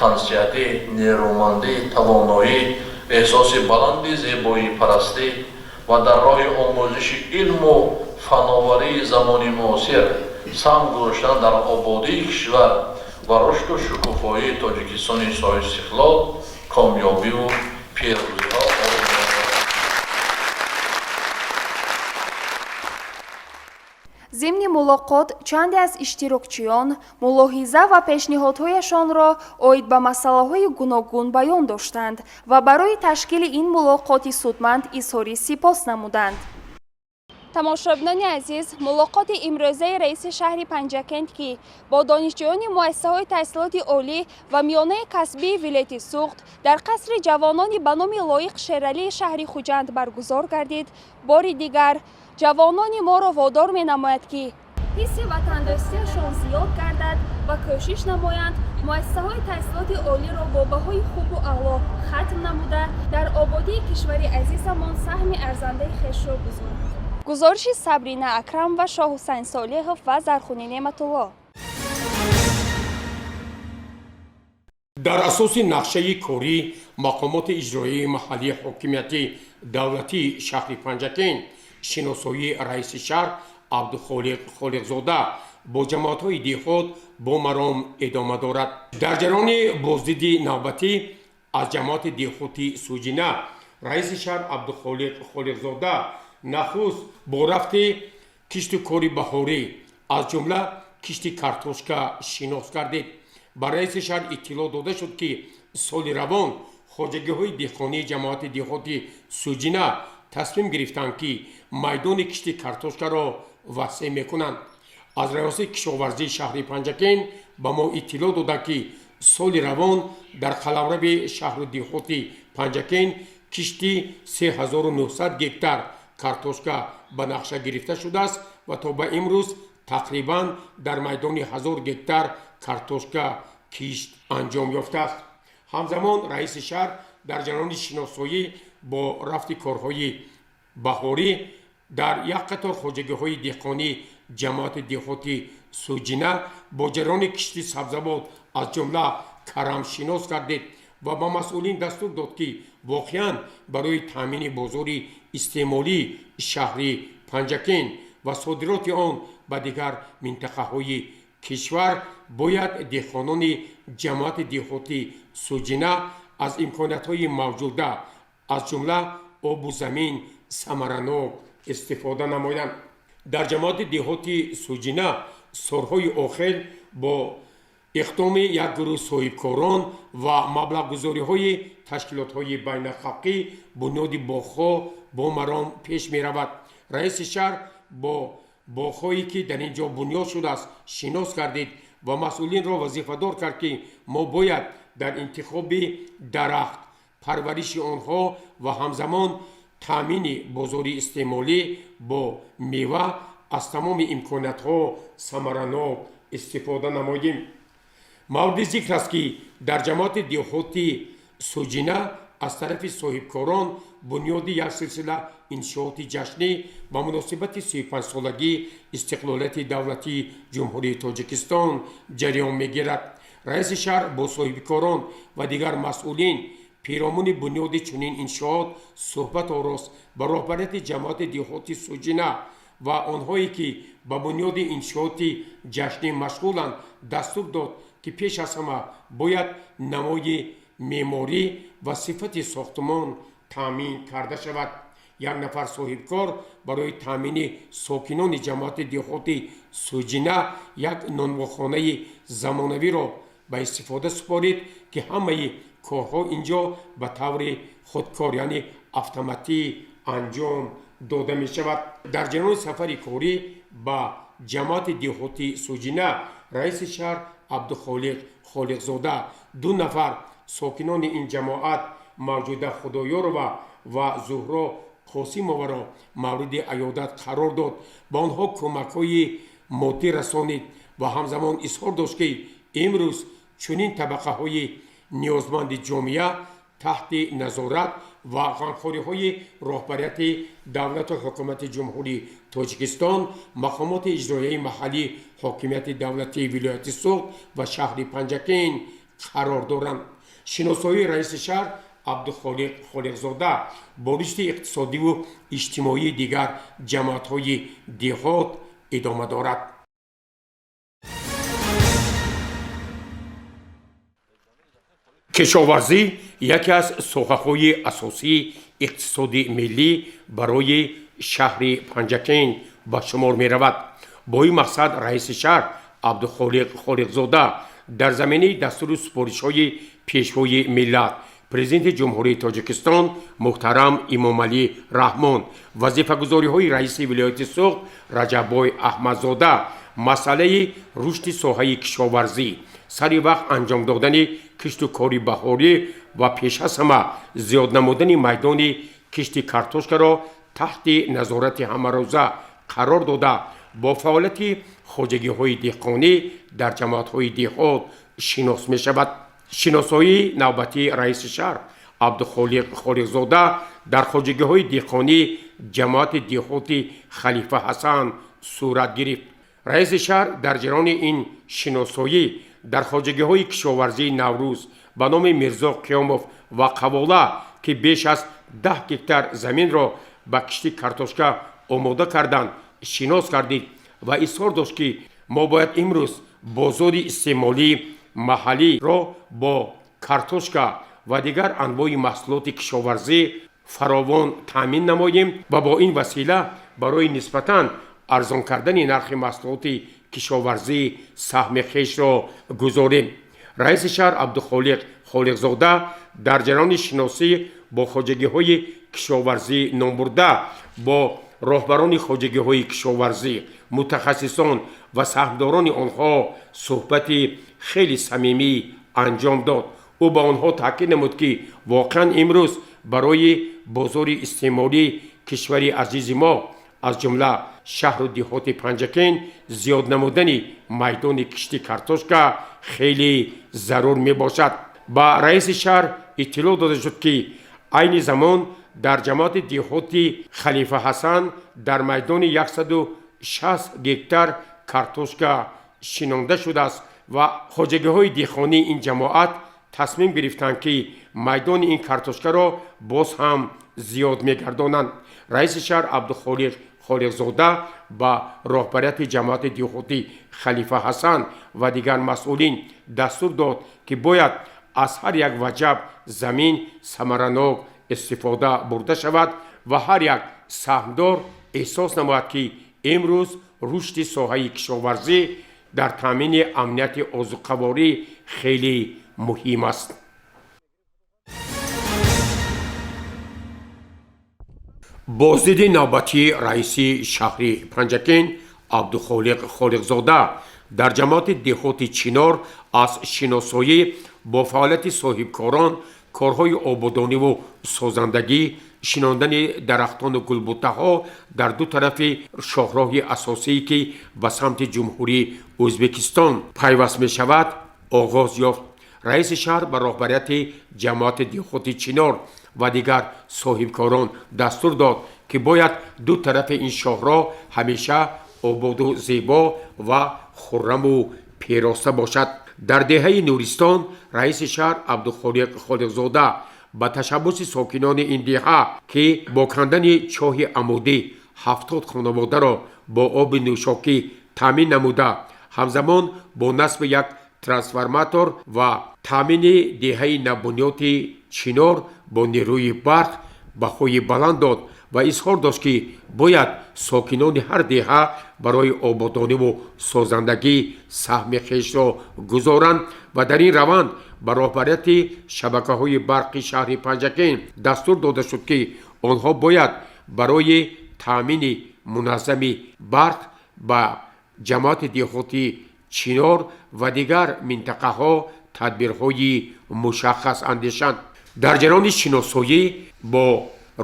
тансиҳатӣ, нерӯмандӣ, тавоноӣ Эҳсоси баланди зебоипарастӣ ва дар роҳи омӯзиши илму фановарии замони муосир саҳм гузоштан дар ободии кишвар ва рушду шукуфоии Тоҷикистони соҳибистиқлол комёбиву пирӯзиҳо орзу менамоям. Зимни мулоқот чанде аз иштирокчиён мулоҳиза ва пешниҳодҳояшонро оид ба масъалаҳои гуногун баён доштанд ва барои ташкили ин мулоқоти судманд изҳори сипос намуданд. Тамошобинони азиз, мулоқоти имрӯзаи раиси шаҳри Панҷакент, ки бо донишҷӯёни муассисаҳои таҳсилоти олӣ ва миёнаи касбии вилояти Суғд дар қасри ҷавонони ба номи Лоиқ Шералии шаҳри Хуҷанд баргузор гардид, бори дигар ҷавонони моро водор менамояд, ки ҳисси ватандӯстиашон зиёд гардад ва кӯшиш намоянд муассисаҳои таҳсилоти олиро бо баҳои хубу аъло хатм намуда, дар ободии кишвари азизамон саҳми арзандаи хешро гузоранд. Гузориши Сабрина Акрам ва Шоҳҳусайн Солиҳов ва Зархунӣ Неъматулло. Дар асоси нақшаи корӣ мақомоти иҷроияи маҳаллии ҳокимияти давлатии шаҳри Панҷакент шиносоии раиси шаҳр Абдухолиқ Холиқзода бо ҷамоатҳои деҳот бо маром идома дорад. Дар ҷараёни боздиди навбатӣ аз ҷамоати деҳоти Суҷина раиси шаҳр Абдухолиқ Холиқзода нахуст бо рафти кишту кори баҳорӣ, аз ҷумла кишти картошка шинос гардид. Ба раиси шаҳр иттилоъ дода шуд, ки соли равон хоҷагиҳои деҳқонии ҷамоати деҳоти Суҷина тасмим гирифтанд, ки майдони кишти картошкаро васеъ мекунанд. Аз раёсати кишоварзии шаҳри Панҷакент ба мо иттилоъ доданд, ки соли равон дар қаламрави шаҳру деҳоти Панҷакент кишти 3900 гектар картошка ба нақша гирифта шудааст ва то ба имрӯз тақрибан дар майдони 1000 гектар картошка кишт анҷом ёфтааст. Ҳамзамон раиси шаҳр дар ҷараёни шиносоӣ бо рафти корҳои баҳорӣ дар як қатор хоҷагиҳои деҳқонии ҷамоати деҳоти Суҷина бо ҷараёни кишти сабзавот, аз ҷумла карам шинос гардид ва ба масъулин дастур дод, ки воқеан барои таъмини бозори истеъмолии шаҳри Панҷакент ва содироти он ба дигар минтақаҳои кишвар бояд деҳқонони ҷамоати деҳоти Суҷина аз имкониятҳои мавҷуда, аз ҷумла обу замин, самаранок истифода намоянд. Дар ҷамоати деҳоти Суҷина солҳои охир бо иқдоми як гурӯҳ соҳибкорон ва маблағгузориҳои ташкилотҳои байналхалқӣ бунёди боғҳо бо маром пеш меравад. Раиси шаҳр бо боғҳое, ки дар ин ҷо бунёд шудааст, шинос гардид ва масъулинро вазифадор кард, ки мо бояд дар интихоби дарахт, парвариши онҳо ва ҳамзамон таъмини бозори истеъмолӣ бо мева аз тамоми имкониятҳо самаранок истифода намоем. Мавриди зикр аст, ки дар ҷамоати деҳоти Суҷина аз тарафи соҳибкорон бунёди як силсила иншооти ҷашнӣ ба муносибати 35-солагии истиқлолияти давлатии Ҷумҳурии Тоҷикистон ҷараён мегирад. Раиси шаҳр бо соҳибкорон ва дигар масъулин пиромуни бунёди чунин иншоот суҳбат орост. Ба роҳбарияти ҷамоати деҳоти Суҷина ва онҳое, ки ба бунёди иншооти ҷашнӣ машғуланд, дастур дод, ки пеш аз ҳама бояд намои меъморӣ ва сифати сохтмон таъмин карда шавад. Як нафар соҳибкор барои таъмини сокинони ҷамоати деҳоти Суҷина як нонвохонаи замонавиро ба истифода супорид, ки ҳамаи корҳо ин ҷо ба таври худкор, яъне автоматӣ анҷом дода мешавад. Дар ҷараёни сафари корӣ ба ҷамоати деҳоти Суҷина раиси шаҳр Абдухолиқ Холиқзода ду нафар сокинони ин ҷамоат, Мавҷуда Худоёрова ва Зуҳро Қосимоваро мавриди аёдат қарор дод, ба онҳо кӯмакҳои моддӣ расонид ва ҳамзамон изҳор дошт, ки имрӯз чунин табақаҳои ниёзманди ҷомеа таҳти назорат ва ғамхориҳои роҳбарияти давлату ҳукумати Ҷумҳурии Тоҷикистон, мақомоти иҷроияи маҳаллии ҳокимияти давлатии вилояти Суғд ва шаҳри Панҷакент қарор доранд. Шиносоии раиси шаҳр Абдухолиқ Холиқзода бо рушди иқтисодиву иҷтимоии дигар ҷамоатҳои деҳот идома дорад. Кишоварзӣ яке аз соҳаҳои асосии иқтисоди миллӣ барои шаҳри Панҷакент ба шумор меравад. Бо ин мақсад раиси шаҳр Абдухолиқ Холиқзода дар заминаи дастуру супоришҳои Пешвои миллат, Президенти Ҷумҳурии Тоҷикистон муҳтарам Эмомалӣ Раҳмон, вазифагузориҳои раиси вилояти Суғд Раҷаббой Аҳмадзода, масъалаи рушди соҳаи кишоварзӣ, сари вақт анҷом додани кишту кори баҳорӣ ва пеш аз ҳама зиёд намудани майдони кишти картошкаро таҳти назорати ҳамарӯза қарор дода, бо фаъолияти хоҷагиҳои деҳқонӣ дар ҷамоатҳои деҳот шинос мешавад. Шиносоии навбатии раиси шаҳр Абдухолиқ Холиқзода дар хоҷагиҳои деҳқонии ҷамоати деҳоти Халифа Ҳасан сурат гирифт. Раиси шаҳр дар ҷараёни ин шиносоӣ дар хоҷагиҳои кишоварзии Наврӯз ба номи Мирзо Қиёмов ва Қавола, ки беш аз 10 гектар заминро ба кишти картошка омода карданд, шинос гардид ва изҳор дошт, ки мо бояд имрӯз бозори истеъмолии маҳаллиро бо картошка ва дигар анвои маҳсулоти кишоварзӣ фаровон таъмин намоем ва бо ин васила барои нисбатан арзон кардани нархи маҳсулоти кишоварзӣ саҳми хешро гузорем. Раиси шаҳр Абдухолиқ Холиқзода дар ҷараёни шиносӣ бо хоҷагиҳои кишоварзӣ номбурда бо роҳбарони хоҷагиҳои кишоварзӣ, мутахассисон ва саҳмдорони онҳо суҳбати хеле самимӣ анҷом дод. Ӯ ба онҳо таъкид намуд, ки воқеан имрӯз барои бозори истеъмолии кишвари азизи мо, аз ҷумла шаҳру деҳоти Панҷакент, зиёд намудани майдони кишти картошка хеле зарур мебошад. Ба раиси шаҳр иттилоъ дода шуд, ки айни замон дар ҷамоати деҳоти Халифа Ҳасан дар майдони 160 гектар картошка шинонда шудааст ва хоҷагиҳои деҳқонии ин ҷамоат тасмим гирифтанд, ки майдони ин картошкаро боз ҳам зиёд мегардонанд. Раиси шаҳр Абдухолиқ Холиқзода ба роҳбарияти ҷамоати деҳотӣ Халифа Ҳасан ва дигар масъулин дастур дод, ки бояд аз ҳар як ваҷаб замин самаранок истифода бурда шавад ва ҳар як саҳмдор эҳсос намояд, ки имрӯз рушди соҳаи кишоварзӣ дар таъмини амнияти озуқаворӣ хеле муҳим аст. Боздиди навбатии раиси шаҳри Панҷакент Абдухолиқ Холиқзода дар ҷамоати деҳоти Чинор аз шиносоӣ бо фаъолияти соҳибкорон, корҳои ободониву созандагӣ, шинондани дарахтону гулбуттаҳо дар ду тарафи шоҳроҳи асосие, ки ба самти Ҷумҳурии Ӯзбекистон пайваст мешавад, оғоз ёфт. Раиси шаҳр ба роҳбарияти ҷамоати деҳоти Чинор ва дигар соҳибкорон дастур дод, ки бояд ду тарафи ин шоҳроҳ ҳамеша ободу зебо ва хурраму пероста бошад. Дар деҳаи Нуристон раиси шаҳр Абдухолиқ Холиқзода ба ташаббуси сокинони ин деҳа, ки бо кандани чоҳи амудӣ 70 хонаводаро бо оби нӯшокӣ таъмин намуда, ҳамзамон бо насби як трансформатор ва таъмини деҳаи навбунёди Чинор бо нерӯи барқ баҳои баланд дод ва изҳор дошт, ки бояд сокинони ҳар деҳа барои ободониву созандагӣ саҳми хешро гузоранд ва дар ин раванд ба роҳбарияти шабакаҳои барқи шаҳри Панҷакент дастур дода шуд, ки онҳо бояд барои таъмини муназзами барқ ба ҷамоати деҳоти Чинор ва дигар минтақаҳо тадбирҳои мушаххас андешанд. Дар ҷараёни шиносоӣ бо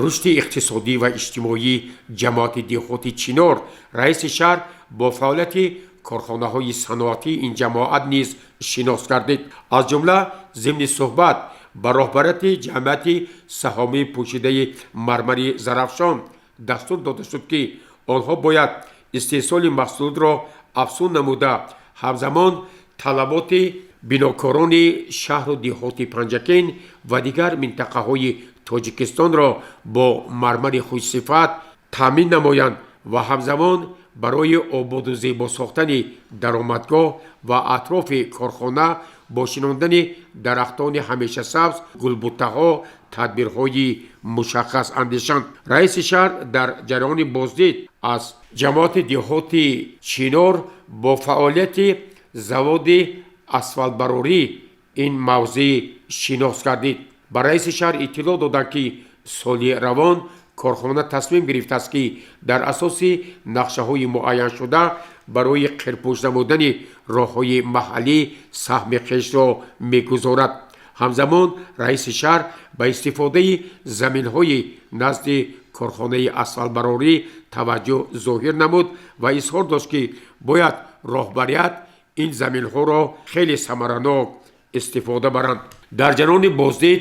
рушди иқтисодӣ ва иҷтимоии ҷамоати деҳоти Чинор раиси шаҳр бо фаъолияти корхонаҳои саноатии ин ҷамоат низ шинос гардид. Аз ҷумла зимни суҳбат ба роҳбарияти ҷамъияти саҳомии пӯшидаи мармари Зарафшон дастур дода шуд, ки онҳо бояд истеҳсоли маҳсулотро афзун намуда, ҳамзамон талаботи Бинокорони шаҳру деҳоти Панҷакент ва дигар минтақаҳои Тоҷикистонро бо мармари хушсифат таъмин намоянд ва ҳамзамон барои ободу зебо сохтани даромадгоҳ ва атрофи корхона бо шинондани дарахтони ҳамешасабз, гулбуттаҳо тадбирҳои мушаххас андешанд. Раиси шаҳр дар ҷараёни боздид аз ҷамоати деҳоти Чинор бо фаъолияти заводи асфалтбарорӣ ин мавзеъ шинос гардид. Ба раиси шаҳр иттилоъ доданд, ки соли равон корхона тасмим гирифтааст, ки дар асоси нақшаҳои муайяншуда барои қирпӯш намудани роҳҳои маҳаллӣ саҳми хешро мегузорад. Ҳамзамон раиси шаҳр ба истифодаи заминҳои назди корхонаи асфалтбарорӣ таваҷҷӯҳ зоҳир намуд ва изҳор дошт, ки бояд роҳбарият ин заминҳоро хеле самаранок истифода баранд. Дар ҷараёни боздид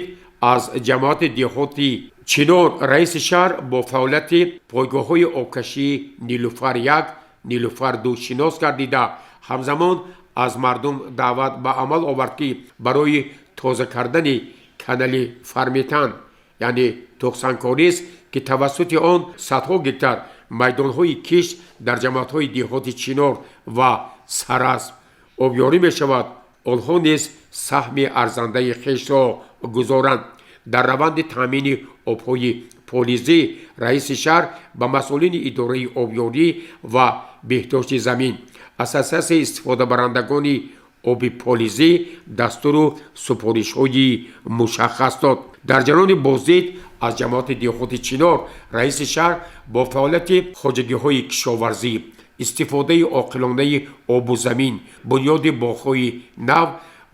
аз ҷамоати деҳоти Чинор раиси шаҳр бо фаъолияти пойгоҳҳои обкашии Нилуфар 1, Нилуфар 2 шинос гардида, ҳамзамон аз мардум даъват ба амал овард, ки барои тоза кардани канали Фарметан, яъне Тоқсанкориз, ки тавассути он садҳо гектар майдонҳои кишт дар ҷамоатҳои деҳоти Чинор ва Саразм обёрӣ мешавад, онҳо низ саҳми арзандаи хешро гузоранд. Дар раванди таъмини обҳои полизӣ раиси шаҳр ба масъулини идораи обёрӣ ва беҳдошти замин, ассотсиатсияи истифодабарандагони оби полизӣ дастуру супоришҳои мушаххас дод. Дар ҷараёни боздид аз ҷамоати деҳоти Чинор раиси шаҳр бо фаъолияти хоҷагиҳои кишоварзӣ, истифодаи оқилонаи обу замин, бунёди боғҳои нав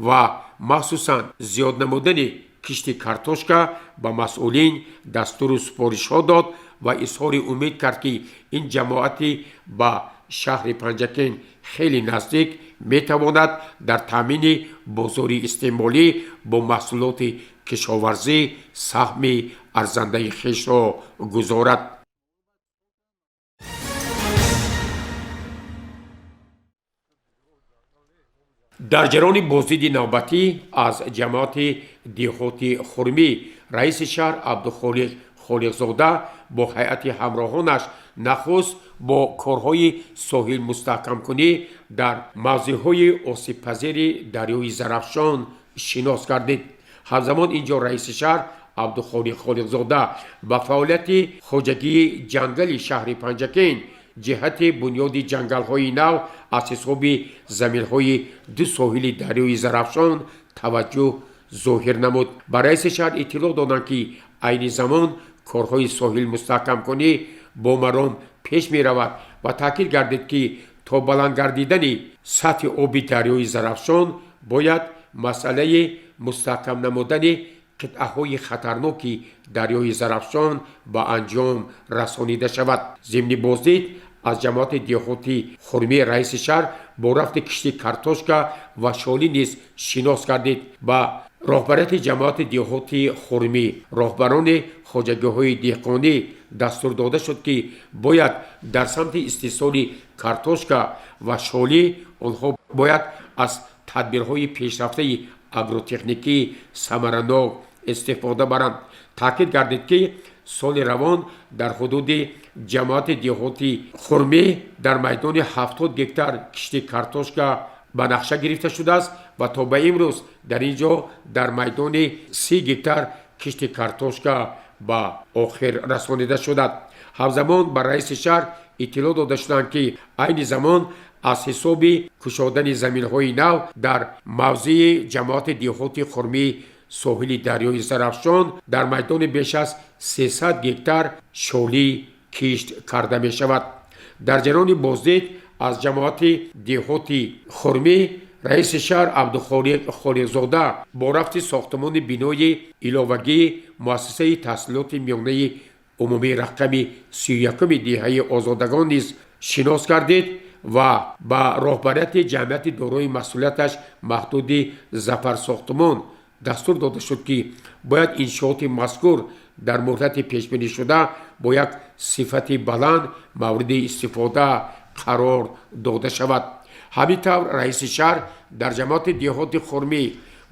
ва махсусан зиёд намудани кишти картошка ба масъулин дастуру супоришҳо дод ва изҳори умед кард, ки ин ҷамоати ба шаҳри Панҷакент хеле наздик метавонад дар таъмини бозори истеъмолӣ бо маҳсулоти кишоварзӣ саҳми арзандаи хешро гузорад. Дар ҷараёни боздиди навбатӣ аз ҷамоати деҳоти Хурмӣ раиси шаҳр Абдухолиқ Холиқзода бо ҳайати ҳамроҳонаш нахуст бо корҳои соҳилмустаҳкамкунӣ дар мавзеъҳои осебпазири дарёи Зарафшон шинос гардид. Ҳамзамон ин ҷо раиси шаҳр Абдухолиқ Холиқзода ба фаъолияти хоҷагии ҷангали шаҳри Панҷакент ҷиҳати бунёди ҷангалҳои нав аз ҳисоби заминҳои ду соҳили дарёи Зарафшон таваҷҷӯҳ зоҳир намуд. Ба раиси шаҳр иттилоъ доданд, ки айни замон корҳои соҳилмустаҳкамкунӣ бо маром пеш меравад ва таъкид гардид, ки то баланд гардидани сатҳи оби дарёи Зарафшон бояд масъалаи мустаҳкам намудани қитъаҳои хатарноки дарёи Зарафшон ба анҷом расонида шавад. Зимни боздид аз ҷамоати деҳоти Хурмӣ раиси шаҳр бо рафти кишти картошка ва шолӣ низ шинос гардид. Ба роҳбарияти ҷамоати деҳоти Хурмӣ, роҳбарони хоҷагиҳои деҳқонӣ дастур дода шуд, ки бояд дар самти истеҳсоли картошка ва шолӣ онҳо бояд аз тадбирҳои пешрафтаи агротехникӣ самаранок истифода баранд. Таъкид гардид, ки соли равон дар ҳудуди ҷамоати деҳоти Хурмӣ дар майдони 70 гектар кишти картошка ба нақша гирифта шудааст ва то ба имрӯз дар ин ҷо дар майдони 30 гектар кишти картошка ба охир расонида шудааст. Ҳамзамон ба раиси шаҳр иттилоъ дода шуданд, ки айни замон аз ҳисоби кушодани заминҳои нав дар мавзеи ҷамоати деҳоти Хурмӣ соҳили дарёи Зарафшон дар майдони беш аз 300 гектар шолӣ кишт карда мешавад. Дар ҷараёни боздид аз ҷамоати деҳоти Хурмӣ раиси шаҳр Абдухолиқ Холиқзода бо рафти сохтмони бинои иловагии муассисаи таҳсилоти миёнаи умумии рақами 31-уми деҳаи Озодагон низ шинос гардид ва ба роҳбарияти ҷамъияти дорои масъулияташ маҳдуди Зафарсохтмон дастур дода шуд, ки бояд иншооти мазкур дар муҳлати пешбинишуда бо як сифати баланд мавриди истифода қарор дода шавад. Ҳамин тавр, раиси шаҳр дар ҷамоати деҳоти Хурмӣ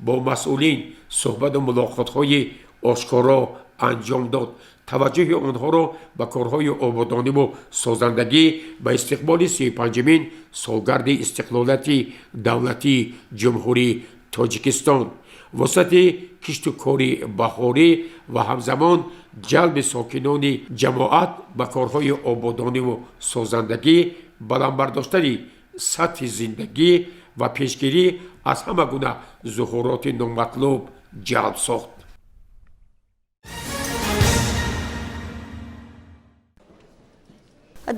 бо масъулин суҳбату мулоқотҳои ошкоро анҷом дод, таваҷҷӯҳи онҳоро ба корҳои ободониву созандагӣ ба истиқболи 35-умин солгарди истиқлолияти давлатии Ҷумҳурии Тоҷикистон, вусъати кишту кори баҳорӣ ва ҳамзамон ҷалби сокинони ҷамоат ба корҳои ободониву созандагӣ, баланд бардоштани сатҳи зиндагӣ ва пешгирӣ аз ҳама гуна зуҳуроти номатлуб ҷалб сохт.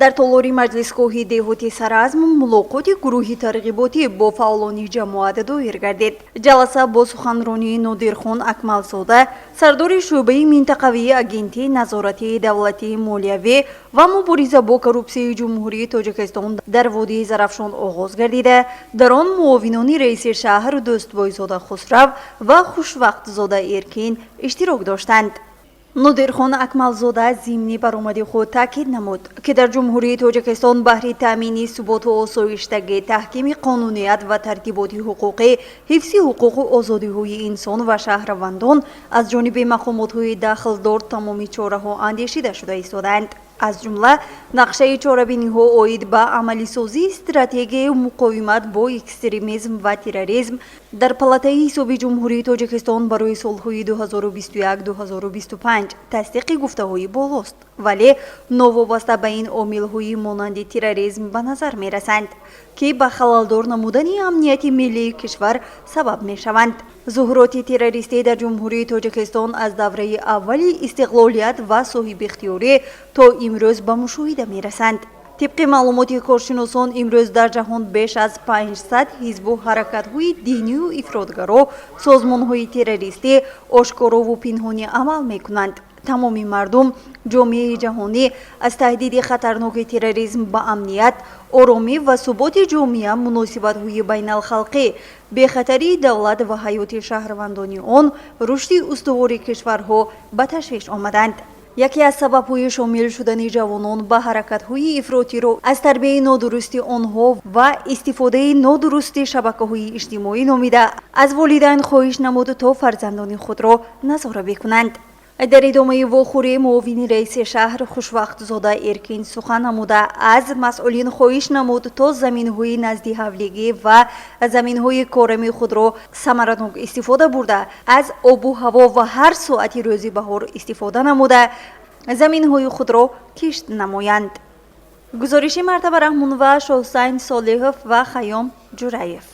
Дар толори маҷлисгоҳи деҳоти Саразм мулоқоти гурӯҳи тарғиботӣ бо фаъолони ҷамоат доир гардид. Ҷаласа бо суханронии Нодирхон Акмалзода, сардори шӯъбаи минтақавии Агентии назорати давлатии молиявӣ ва мубориза бо коррупсияи Ҷумҳурии Тоҷикистон дар водии Зарафшон оғоз гардида, дар он муовинони раиси шаҳр Дӯстбойзода Хусрав ва Хушвақтзода Эркин иштирок доштанд. Нодирхон Акмалзода зимни баромади худ таъкид намуд, ки дар Ҷумҳурии Тоҷикистон баҳри таъмини суботу осоиштагӣ, таҳкими қонуният ва тартиботи ҳуқуқӣ, ҳифзи ҳуқуқу озодиҳои инсон ва шаҳрвандон аз ҷониби мақомотҳои дахлдор тамоми чораҳо андешида шуда истодаанд. Аз ҷумла нақшаи чорабиниҳо оид ба амалисозии стратегияи муқовимат бо экстремизм ва терроризм дар Палатаи ҳисоби Ҷумҳурии Тоҷикистон барои солҳои 2021-2025 тасдиқи гуфтаҳои болост, вале новобаста ба ин омилҳои монанди терроризм ба назар мерасанд, ки ба халалдор намудани амнияти миллии кишвар сабаб мешаванд. Зуҳуроти террористӣ дар Ҷумҳурии Тоҷикистон аз давраи аввали истиқлолият ва соҳибихтиёрӣ то имрӯз ба мушоҳида мерасанд. Тибқи маълумоти коршиносон, имрӯз дар ҷаҳон беш аз 500 ҳизбу ҳаракатҳои динию ифротгаро, созмонҳои террористӣ ошкорову пинҳонӣ амал мекунанд. Тамоми мардум, ҷомеаи ҷаҳонӣ аз таҳдиди хатарноки терроризм ба амният, оромӣ ва суботи ҷомеа, муносибатҳои байналхалқӣ, бехатарии давлат ва ҳаёти шаҳрвандони он, рушди устувори кишварҳо ба ташвиш омаданд. Яке аз сабабҳои шомил шудани ҷавонон ба ҳаракатҳои ифротиро аз тарбияи нодурусти онҳо ва истифодаи нодурусти шабакаҳои иҷтимоӣ номида, аз волидайн хоҳиш намуд, то фарзандони худро назора бикунанд. Дар идомаи вохӯрӣ муовини раиси шаҳр Хушвақтзода Эркин сухан намуда, аз масъулин хоҳиш намуд, то заминҳои назди ҳавлигӣ ва заминҳои корами худро самаранок истифода бурда, аз обу ҳаво ва ҳар соати рӯзи баҳор истифода намуда, заминҳои худро кишт намоянд. Гузориши Мартаба Раҳмонова, Шоҳусайн Солиҳов ва Хайём Ҷураев.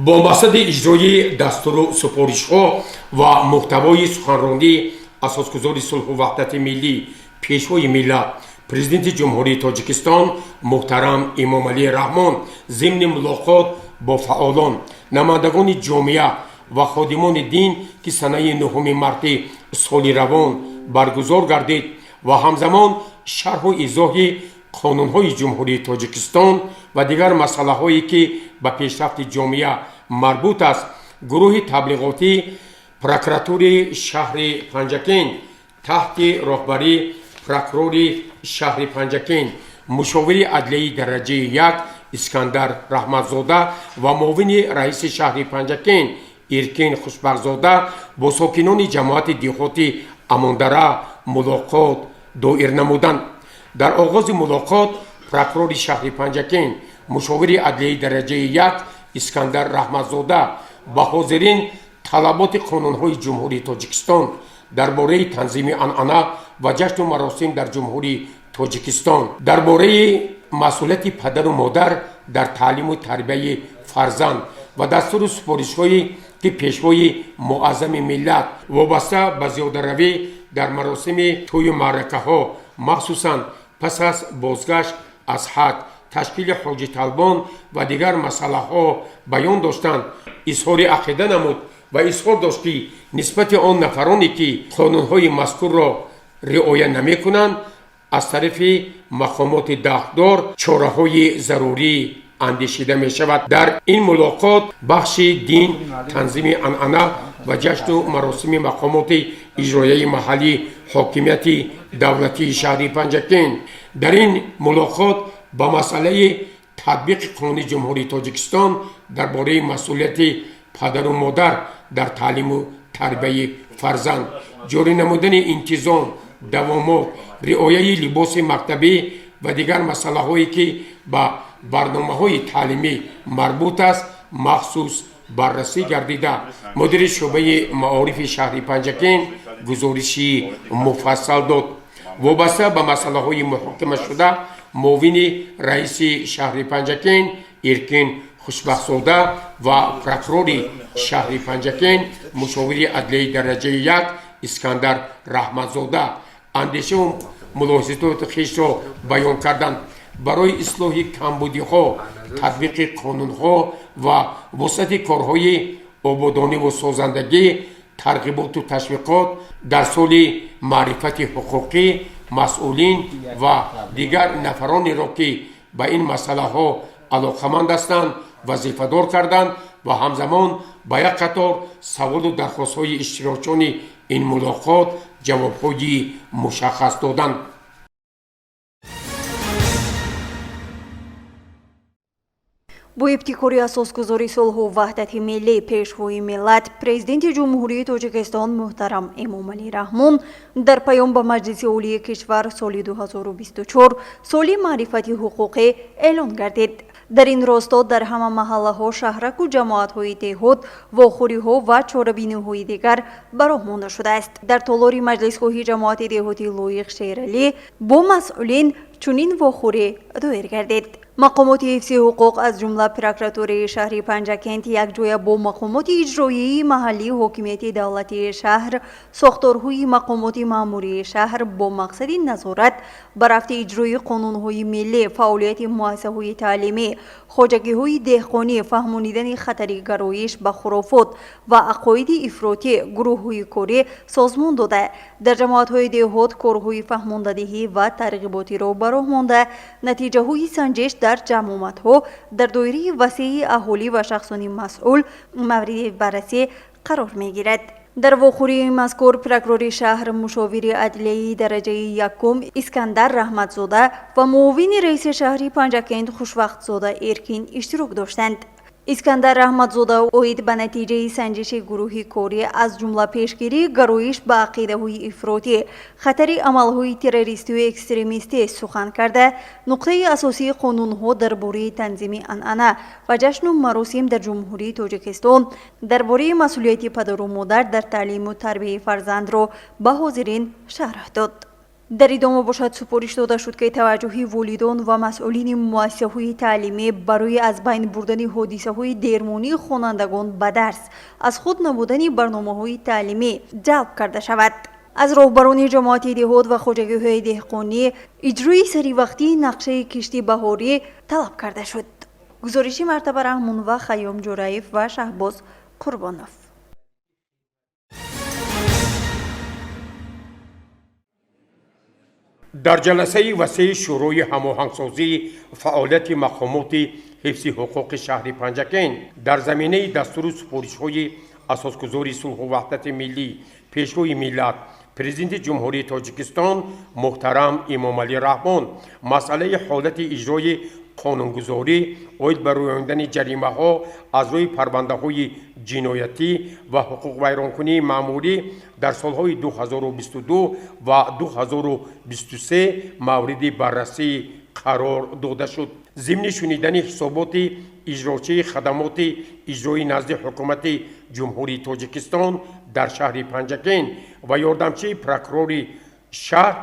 Бо мақсади иҷрои дастуру супоришҳо ва муҳтавои суханронии асосгузори сулҳу ваҳдати миллӣ, Пешвои миллат, Президенти Ҷумҳурии Тоҷикистон муҳтарам Эмомалӣ Раҳмон зимни мулоқот бо фаъолон, намояндагони ҷомеа ва ходимони дин, ки санаи 9 марти соли равон баргузор гардид, ва ҳамзамон шарҳу изоҳи қонунҳои Ҷумҳурии Тоҷикистон ва дигар масъалаҳое, ки ба пешрафти ҷомеа марбут аст, гурӯҳи таблиғотӣ прокуратури шаҳри Панҷакент таҳти роҳбарии прокурори шаҳри Панҷакент, мушовири адлияи дараҷаи як Искандар Раҳматзода ва муовини раиси шаҳри Панҷакент Иркин Хушбахтзода бо сокинони ҷамоати деҳоти Амондара мулоқот доир намуданд. Дар оғози мулоқот прокурори шаҳри Панҷакент, мушовири адлияи дараҷаи як Искандар Раҳматзода ба ҳозирин талаботи қонунҳои Ҷумҳурии Тоҷикистон дар бораи танзими анъана ва ҷашну маросим дар Ҷумҳурии Тоҷикистон, дар бораи масъулияти падару модар дар таълиму тарбияи фарзанд ва дастуру супоришҳое, ки Пешвои муаззами миллат вобаста ба зиёдаравӣ дар маросими тӯю маъракаҳо, махсусан пас аз бозгашт аз ҳаҷ, ташкили ҳоҷиталбон ва дигар масъалаҳо баён доштанд, изҳори ақида намуд ва изҳор дошт, ки нисбати он нафароне, ки қонунҳои мазкурро риоя намекунанд, аз тарафи мақомоти дахлдор чораҳои зарурӣ андешида мешавад. Дар ин мулоқот бахши дин, танзими анъана ва ҷашну маросими мақомоти иҷроияи маҳаллии ҳокимияти давлатии шаҳри Панҷакент. Дар ин мулоқот ба масъалаи татбиқи Қонуни Ҷумҳурии Тоҷикистон дар бораи масъулияти падару модар дар таълиму тарбияи фарзанд, ҷорӣ намудани интизом, давомот, риояи либоси мактабӣ ва дигар масъалаҳое, ки ба барномаҳои таълимӣ марбут аст, махсус баррасӣ гардида, мудири шӯъбаи маорифи шаҳри Панҷакент гузориши муфассал дод. Вобаста ба масъалаҳои муҳокимашуда муовини раиси шаҳри Панҷакент Эркин Хушбахтзода ва прокурори шаҳри Панҷакент, мушовири адлияи дараҷаи як Искандар Раҳматзода андешаву мулоҳизоти хешро баён карданд. Барои ислоҳи камбудиҳо, татбиқи қонунҳо ва вусъати корҳои ободониву созандагӣ, тарғиботу ташвиқот дар соли маърифати ҳуқуқӣ масъулин ва дигар нафаронеро, ки ба ин масъалаҳо алоқаманд ҳастанд, вазифадор карданд ва ҳамзамон ба як қатор саволу дархостҳои иштирокчиёни ин мулоқот ҷавобҳои мушаххас доданд. Бо ибтикори асосгузори сулҳу ваҳдати миллӣ, Пешвои миллат, Президенти Ҷумҳурии Тоҷикистон муҳтарам Эмомалӣ Раҳмон дар паём ба Маҷлиси Олии кишвар соли 2024 соли маърифати ҳуқуқӣ эълон гардид. Дар ин росто дар ҳама маҳаллаҳо, шаҳраку ҷамоатҳои деҳот вохӯриҳо ва чорабиниҳои дигар ба роҳ монда шудааст. Дар толори маҷлисгоҳи ҷамоати деҳоти Лоиқ Шералӣ бо масъулин чунин вохӯрӣ доир гардид. Мақомоти ҳифзи ҳуқуқ, аз ҷумла прокуратураи шаҳри Панҷакент, якҷоя бо мақомоти иҷроияи маҳаллии ҳокимияти давлатии шаҳр, сохторҳои мақомоти маъмурии шаҳр бо мақсади назорат ба рафти иҷрои қонунҳои миллӣ, фаъолияти муассисаҳои таълимӣ, хоҷагиҳои деҳқонӣ, фаҳмонидани хатари гароиш ба хурофот ва ақоиди ифротӣ гурӯҳҳои корӣ созмон дода, дар ҷамоатҳои деҳот корҳои фаҳмондадиҳӣ ва тарғиботиро ба роҳ монда, натиҷаҳои санҷиш дар ҷамъомадҳо дар доираи васеи аҳолӣ ва шахсони масъул мавриди баррасӣ қарор мегирад. Дар вохӯрии мазкур прокурори шаҳр, мушовири адлияи дараҷаи якум Искандар Раҳматзода ва муовини раиси шаҳри Панҷакент Хушвақтзода Эркин иштирок доштанд. Искандар Раҳматзода оид ба натиҷаи санҷиши гурӯҳи корӣ, аз ҷумла пешгирии гароиш ба ақидаҳои ифротӣ, хатари амалҳои террористию экстремистӣ сухан карда, нуқтаи асосии қонунҳо дар бораи танзими анъана ва ҷашну маросим дар Ҷумҳурии Тоҷикистон, дар бораи масъулияти падару модар дар таълиму тарбияи фарзандро ба ҳозирин шарҳ дод. Дар идома бошад, супориш дода шуд, ки таваҷҷӯҳи волидон ва масъулини муассисаҳои таълимӣ барои аз байн бурдани ҳодисаҳои дермонии хонандагон ба дарс, аз худ набудани барномаҳои таълимӣ ҷалб карда шавад. Аз роҳбарони ҷамоати деҳот ва хоҷагиҳои деҳқонӣ иҷрои саривақтии нақшаи кишти баҳорӣ талаб карда шуд. Гузориши Мартаба Раҳмонова, Хайём Ҷураев ва Шаҳбоз Қурбонов. Дар ҷаласаи васеи Шӯрои ҳамоҳангсозии фаъолияти мақомоти ҳифзи ҳуқуқи шаҳри Панҷакент дар заминаи дастуру супоришҳои асосгузори сулҳу ваҳдати миллӣ, Пешвои миллат, Президенти Ҷумҳурии Тоҷикистон муҳтарам Эмомалӣ Раҳмон масъалаи ҳолати иҷрои қонунгузорӣ оид ба рӯёндани ҷаримаҳо аз рӯи парвандаҳои ҷиноятӣ ва ҳуқуқвайронкунии маъмурӣ дар солҳои 2022 ва 2023 мавриди баррасӣ қарор дода шуд. Зимни шунидани ҳисоботи иҷрочии хадамоти иҷроӣ назди Ҳукумати Ҷумҳурии Тоҷикистон дар шаҳри Панҷакент ва ёрдамчии прокурори шаҳр,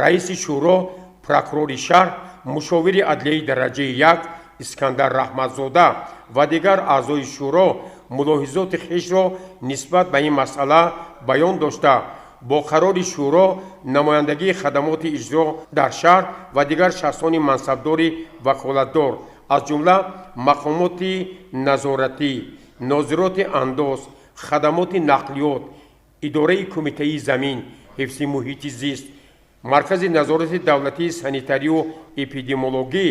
раиси шӯро, прокурори шаҳр, мушовири адлияи дараҷаи як Искандар Раҳматзода ва дигар аъзои шӯро мулоҳизоти хешро нисбат ба ин масъала баён дошта, бо қарори шӯро намояндагии хадамоти иҷро дар шаҳр ва дигар шахсони мансабдори ваколатдор, аз ҷумла мақомоти назоратӣ, нозироти андоз, хадамоти нақлиёт, идораи кумитаи замин, ҳифзи муҳити зист, Маркази назорати давлатии санитарию эпидемиологӣ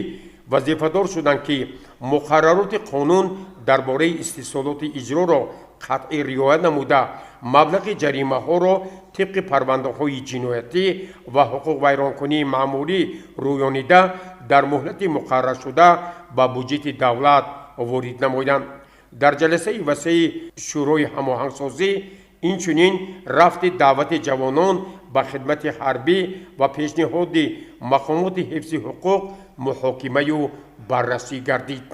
Вазифадор шуданд, ки муқаррароти қонун дар бораи истеҳсолоти иҷроро қатъӣ риоя намуда, маблағи ҷаримаҳоро тибқи парвандаҳои ҷиноятӣ ва ҳуқуқвайронкунии маъмурӣ рӯёнида, дар муҳлати муқарраршуда ба буҷети давлат ворид намоянд. Дар ҷаласаи васеи Шӯрои ҳамоҳангсозӣ инчунин рафти даъвати ҷавонон ба хидмати ҳарбӣ ва пешниҳоди мақомоти ҳифзи ҳуқуқ муҳокимаю баррасӣ гардид.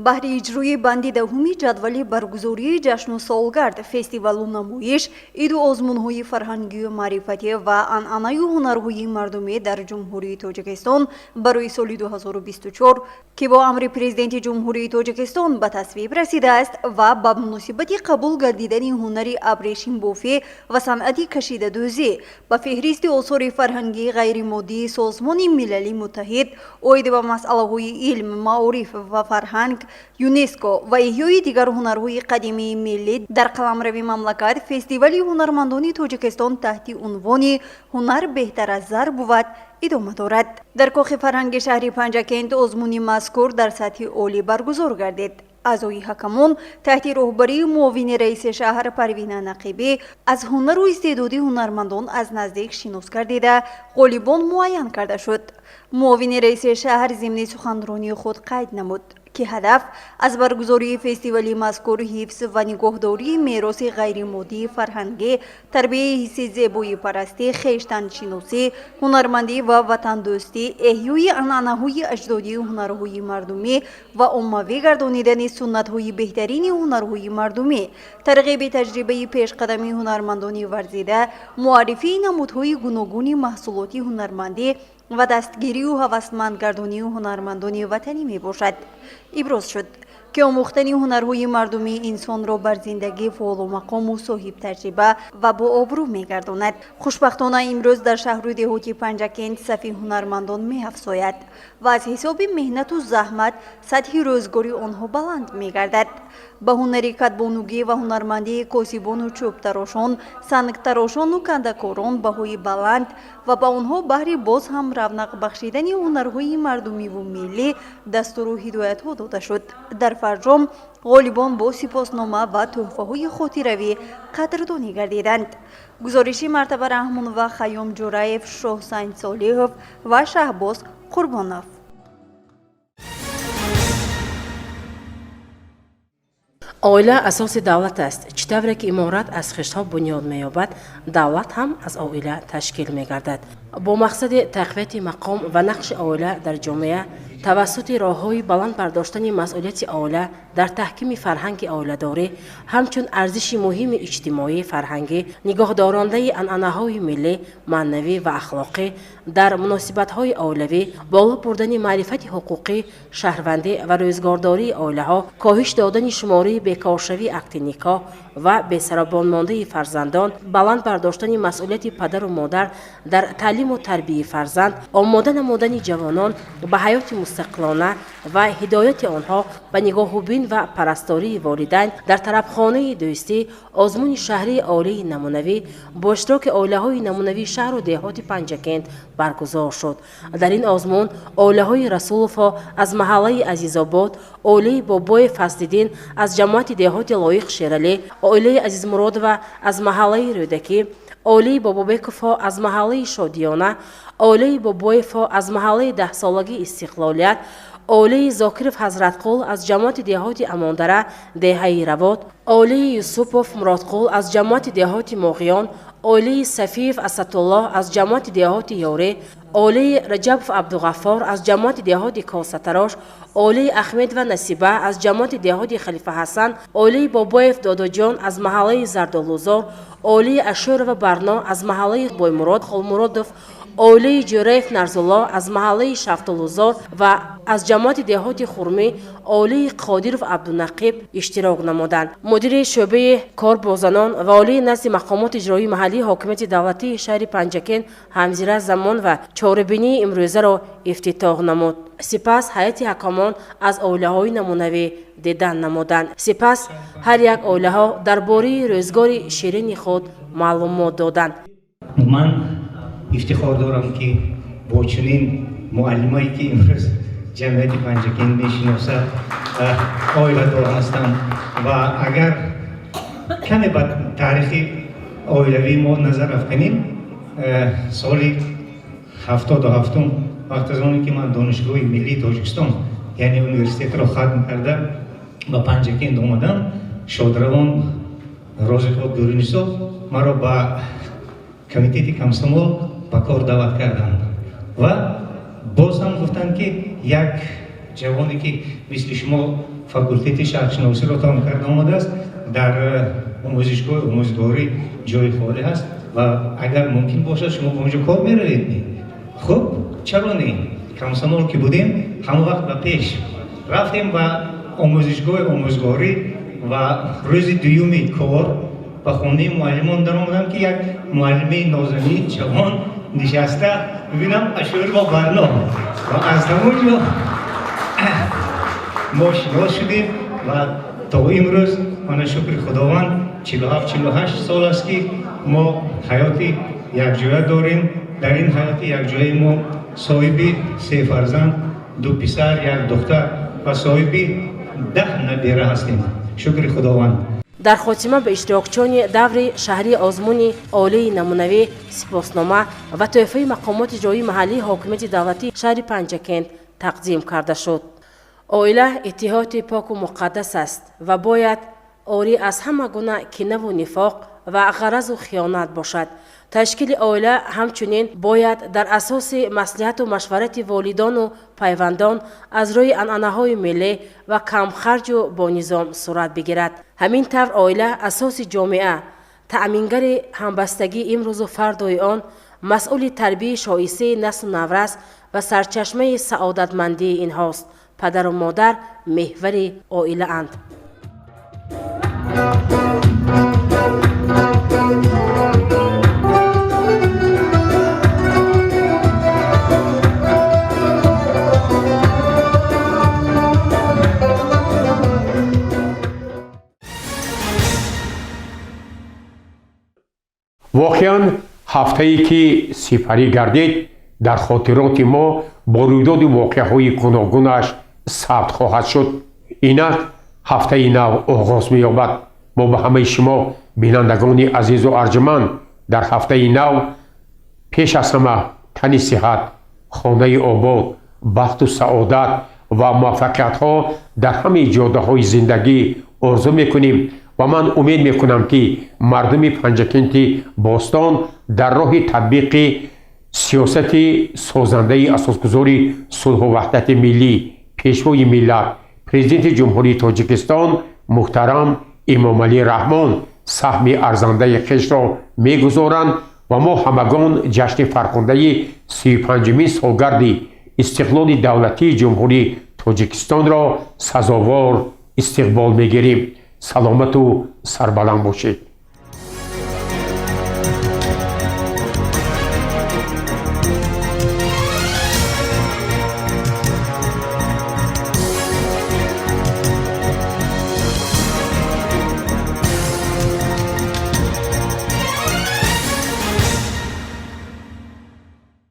Баҳри иҷрои банди 10-уми ҷадвали баргузории ҷашну солгард, фестивалу намоиш, иду озмунҳои фарҳангию маърифатӣ ва анъанаю ҳунарҳои мардумӣ дар Ҷумҳурии Тоҷикистон барои соли 2024, ки бо амри Президенти Ҷумҳурии Тоҷикистон ба тасвиб расидааст, ва ба муносибати қабул гардидани ҳунари абрешимбофӣ ва санъати кашидадӯзӣ ба феҳристи осори фарҳангии ғайримоддии Созмони Милали Муттаҳид оид ба масъалаҳои илм, маориф ва фарҳанг, ЮНЕСКО, ва эҳёи дигар ҳунарҳои қадимии миллӣ дар қаламрави мамлакат, фестивали ҳунармандони Тоҷикистон таҳти унвони «Ҳунар беҳтар аз зар бувад» идома дорад. Дар Кохи фарҳанги шаҳри Панҷакент озмуни мазкур дар сатҳи олӣ баргузор гардид. Аъзои ҳакамон таҳти роҳбарии муовини раиси шаҳр Парвина Нақибӣ аз ҳунару истеъдоди ҳунармандон аз наздик шинос гардида, ғолибон муайян карда шуд. Муовини раиси шаҳр зимни суханронии худ қайд намуд, ки ҳадаф аз баргузории фестивали мазкур ҳифз ва нигоҳдории мероси ғайримоддии фарҳангӣ, тарбияи ҳисси зебоипарастӣ, хештаншиносӣ, ҳунармандӣ ва ватандӯстӣ, эҳёи анъанаҳои аҷдодии ҳунарҳои мардумӣ ва оммавӣ гардонидани суннатҳои беҳтарини ҳунарҳои мардумӣ, тарғиби таҷрибаи пешқадами ҳунармандони варзида, муаррифии намудҳои гуногуни маҳсулоти ҳунармандӣ ва дастгирию ҳавасмандгардонии ҳунармандони ватанӣ мебошад. Иброз шуд, ки омӯхтани ҳунарҳои мардумӣ инсонро бар зиндагӣ фаъолумақому соҳибтаҷриба ва бообрӯ мегардонад. Хушбахтона, имрӯз дар шаҳру деҳоти Панҷакент сафи ҳунармандон меафзояд ва аз ҳисоби меҳнату заҳмат сатҳи рӯзгори онҳо баланд мегардад. Ба ҳунари кадбонугӣ ва ҳунармандии косибону чӯбтарошон, сангтарошону кандакорон баҳои баланд ва ба онҳо баҳри боз ҳам равнақ бахшидани ҳунарҳои мардумиву миллӣ дастуру ҳидоятҳо дода шуд. Дар фарҷом ғолибон бо сипоснома ва тӯҳфаҳои хотиравӣ қадрдонӣ гардиданд. Гузориши Мартаба Раҳмонова, Хайём Ҷураев, Шоҳсайн Солиҳов ва Шаҳбоз Қурбонов. Оила асоси давлат аст. Чӣ тавре ки иморат аз хиштҳо бунёд меёбад, давлат ҳам аз оила ташкил мегардад. Бо мақсади тақвияти мақом ва нақши оила дар ҷомеа тавассути роҳҳои баланд бардоштани масъулияти оила дар таҳкими фарҳанги оиладорӣ ҳамчун арзиши муҳими иҷтимоӣ, фарҳангӣ, нигоҳдорандаи анъанаҳои миллӣ, маънавӣ ва ахлоқӣ дар муносибатҳои оилавӣ, боло бурдани маърифати ҳуқуқӣ, шаҳрвандӣ ва рӯзгордории оилаҳо, коҳиш додани шумораи бекоршавии акди никоҳ ва бесаробонмондаи фарзандон, баланд бардоштани масъулияти падару модар дар таълиму тарбияи фарзанд, омода намудани ҷавонон ба ҳаёти мустақилона ва ҳидояти онҳо ба нигоҳубин ва парастории волидайн, дар тарабхонаи дӯстӣ озмуни шаҳрии оилаи намунавӣ бо иштироки оилаҳои намунавии шаҳру деҳоти Панҷакент баргузор шуд. Дар ин озмун оилаҳои Расуловҳо аз маҳаллаи Азизобод, оилаи Бобоев Фазлиддин аз ҷамоати деҳоти Лоиқ Шералӣ, оилаи Азизмуродова аз маҳаллаи Рӯдакӣ, оилаи Бобобековҳо аз маҳаллаи Шодиёна, оилаи Бобоевҳо аз маҳаллаи Даҳсолагии истиқлолият, оилаи Зокиров Ҳазратқул аз ҷамоати деҳоти Амондара, деҳаи Равот, оилаи Юсупов Муродқул аз ҷамоати деҳоти Моғиён, оилаи Сафиев Асадуллоҳ аз ҷамоати деҳоти Ёре, оилаи Раҷабов Абдуғаффор аз ҷамоати деҳоти Косатарош, оилаи Ахмедова Насиба аз ҷамоати деҳоти Халифа Ҳасан, оилаи Бобоев Додоҷон аз маҳаллаи Зардолузор, оилаи Ашӯрова Барно аз маҳаллаи Боймурод Холмуродов, оилаи Ҷӯраев Нарзуллоҳ аз маҳаллаи Шафтолузор ва аз ҷамоати деҳоти Хурмӣ оилаи Қодиров Абдунақиб иштирок намуданд. Мудири шӯъбаи кор бо занон ва олии назди мақомоти иҷроии маҳаллии ҳокимияти давлатии шаҳри Панҷакент Ҳамзира Замонова чорабинии имрӯзаро ифтитоҳ намуд. Сипас ҳайати ҳакамон аз оилаҳои намунавӣ дидан намуданд. Сипас ҳар як оилаҳо дар бораи рӯзгори ширини худ маълумот доданд. Ман ифтихор дорам, ки бо чунин муаллимае, ки имрӯз ҷамъияти Панҷакент мешиносад, оиладор ҳастам. Ва агар каме ба таърихи оилавии мо назар афканем, соли 77-ум, вақт аз оне ки ман Донишгоҳи миллии Тоҷикистон, яъне университетро хатм карда, ба Панҷакент омадам, шодравон Розиқов Гӯринисо маро ба комитети комсомол ба кор даъват карданд ва боз ҳам гуфтанд, ки як ҷавоне, ки мисли шумо факултети шарқшиносиро тамом карда омадааст, дар омӯзишгоҳи омӯзгорӣ ҷои холӣ ҳаст ва агар мумкин бошад, шумо ба онҷо кор меравед. Хуб, чаро не, комсомол ки будем, ҳамон вақт ба пеш рафтем, ба омӯзишгоҳи омӯзгорӣ. Ва рӯзи дуюми кор ба хонаи муаллимон даромадам, ки як муаллимаи нозанин, ҷавон нишаста, бибинам, Ашурова Барно. Ва аз ҳамон ҷо мо шинос шудем ва то имрӯз, мана, шукри Худованд, 47, 48 сол аст, ки мо ҳаёти якҷоя дорем. Дар ин ҳаёти якҷояи мо соҳиби се фарзанд, ду писар, як духтар, ва соҳиби 10 набера ҳастем, шукри Худованд. Дар хотима ба иштирокчиёни даври шаҳрии озмуни оилаи намунавӣ сипоснома ва тӯҳфаи мақомоти иҷроии маҳаллии ҳокимияти давлатии шаҳри Панҷакент тақдим карда шуд. Оила иттиҳоди поку муқаддас аст ва бояд орӣ аз ҳама гуна кинаву нифоқ ва ғаразу хиёнат бошад. Ташкили оила ҳамчунин бояд дар асоси маслиҳату машварати волидону пайвандон, аз рӯи анъанаҳои миллӣ ва камхарҷу бонизом сурат бигирад. Ҳамин тавр, оила асоси ҷомеа, таъмингари ҳамбастагии имрӯзу фардои он, масъули тарбияи шоистаи наслу наврас ва сарчашмаи саодатмандии инҳост. Падару модар меҳвари оилаанд. Воқеан, ҳафтае ки сипарӣ гардид, дар хотироти мо бо рӯйдоди воқеаҳои гуногунаш сабт хоҳад шуд. Инак ҳафтаи нав оғоз меёбад. Мо ба ҳамаи шумо, бинандагони азизу арҷманд, дар ҳафтаи нав пеш аз ҳама тани сиҳат, хонаи обод, бахту саодат ва муваффақиятҳо дар ҳамаи ҷодаҳои зиндагӣ орзу мекунем. Ва ман умед мекунам, ки мардуми Панҷакенти бостон дар роҳи татбиқи сиёсати созандаи асосгузори сулҳу ваҳдати миллӣ, Пешвои миллат, Президенти Ҷумҳурии Тоҷикистон муҳтарам Эмомалӣ Раҳмон саҳми арзандаи хешро мегузоранд ва мо ҳамагон ҷашни фархундаи 35-умин солгарди истиқлоли давлатии Ҷумҳурии Тоҷикистонро сазовор истиқбол мегирем. Саломату сарбаланд бошед.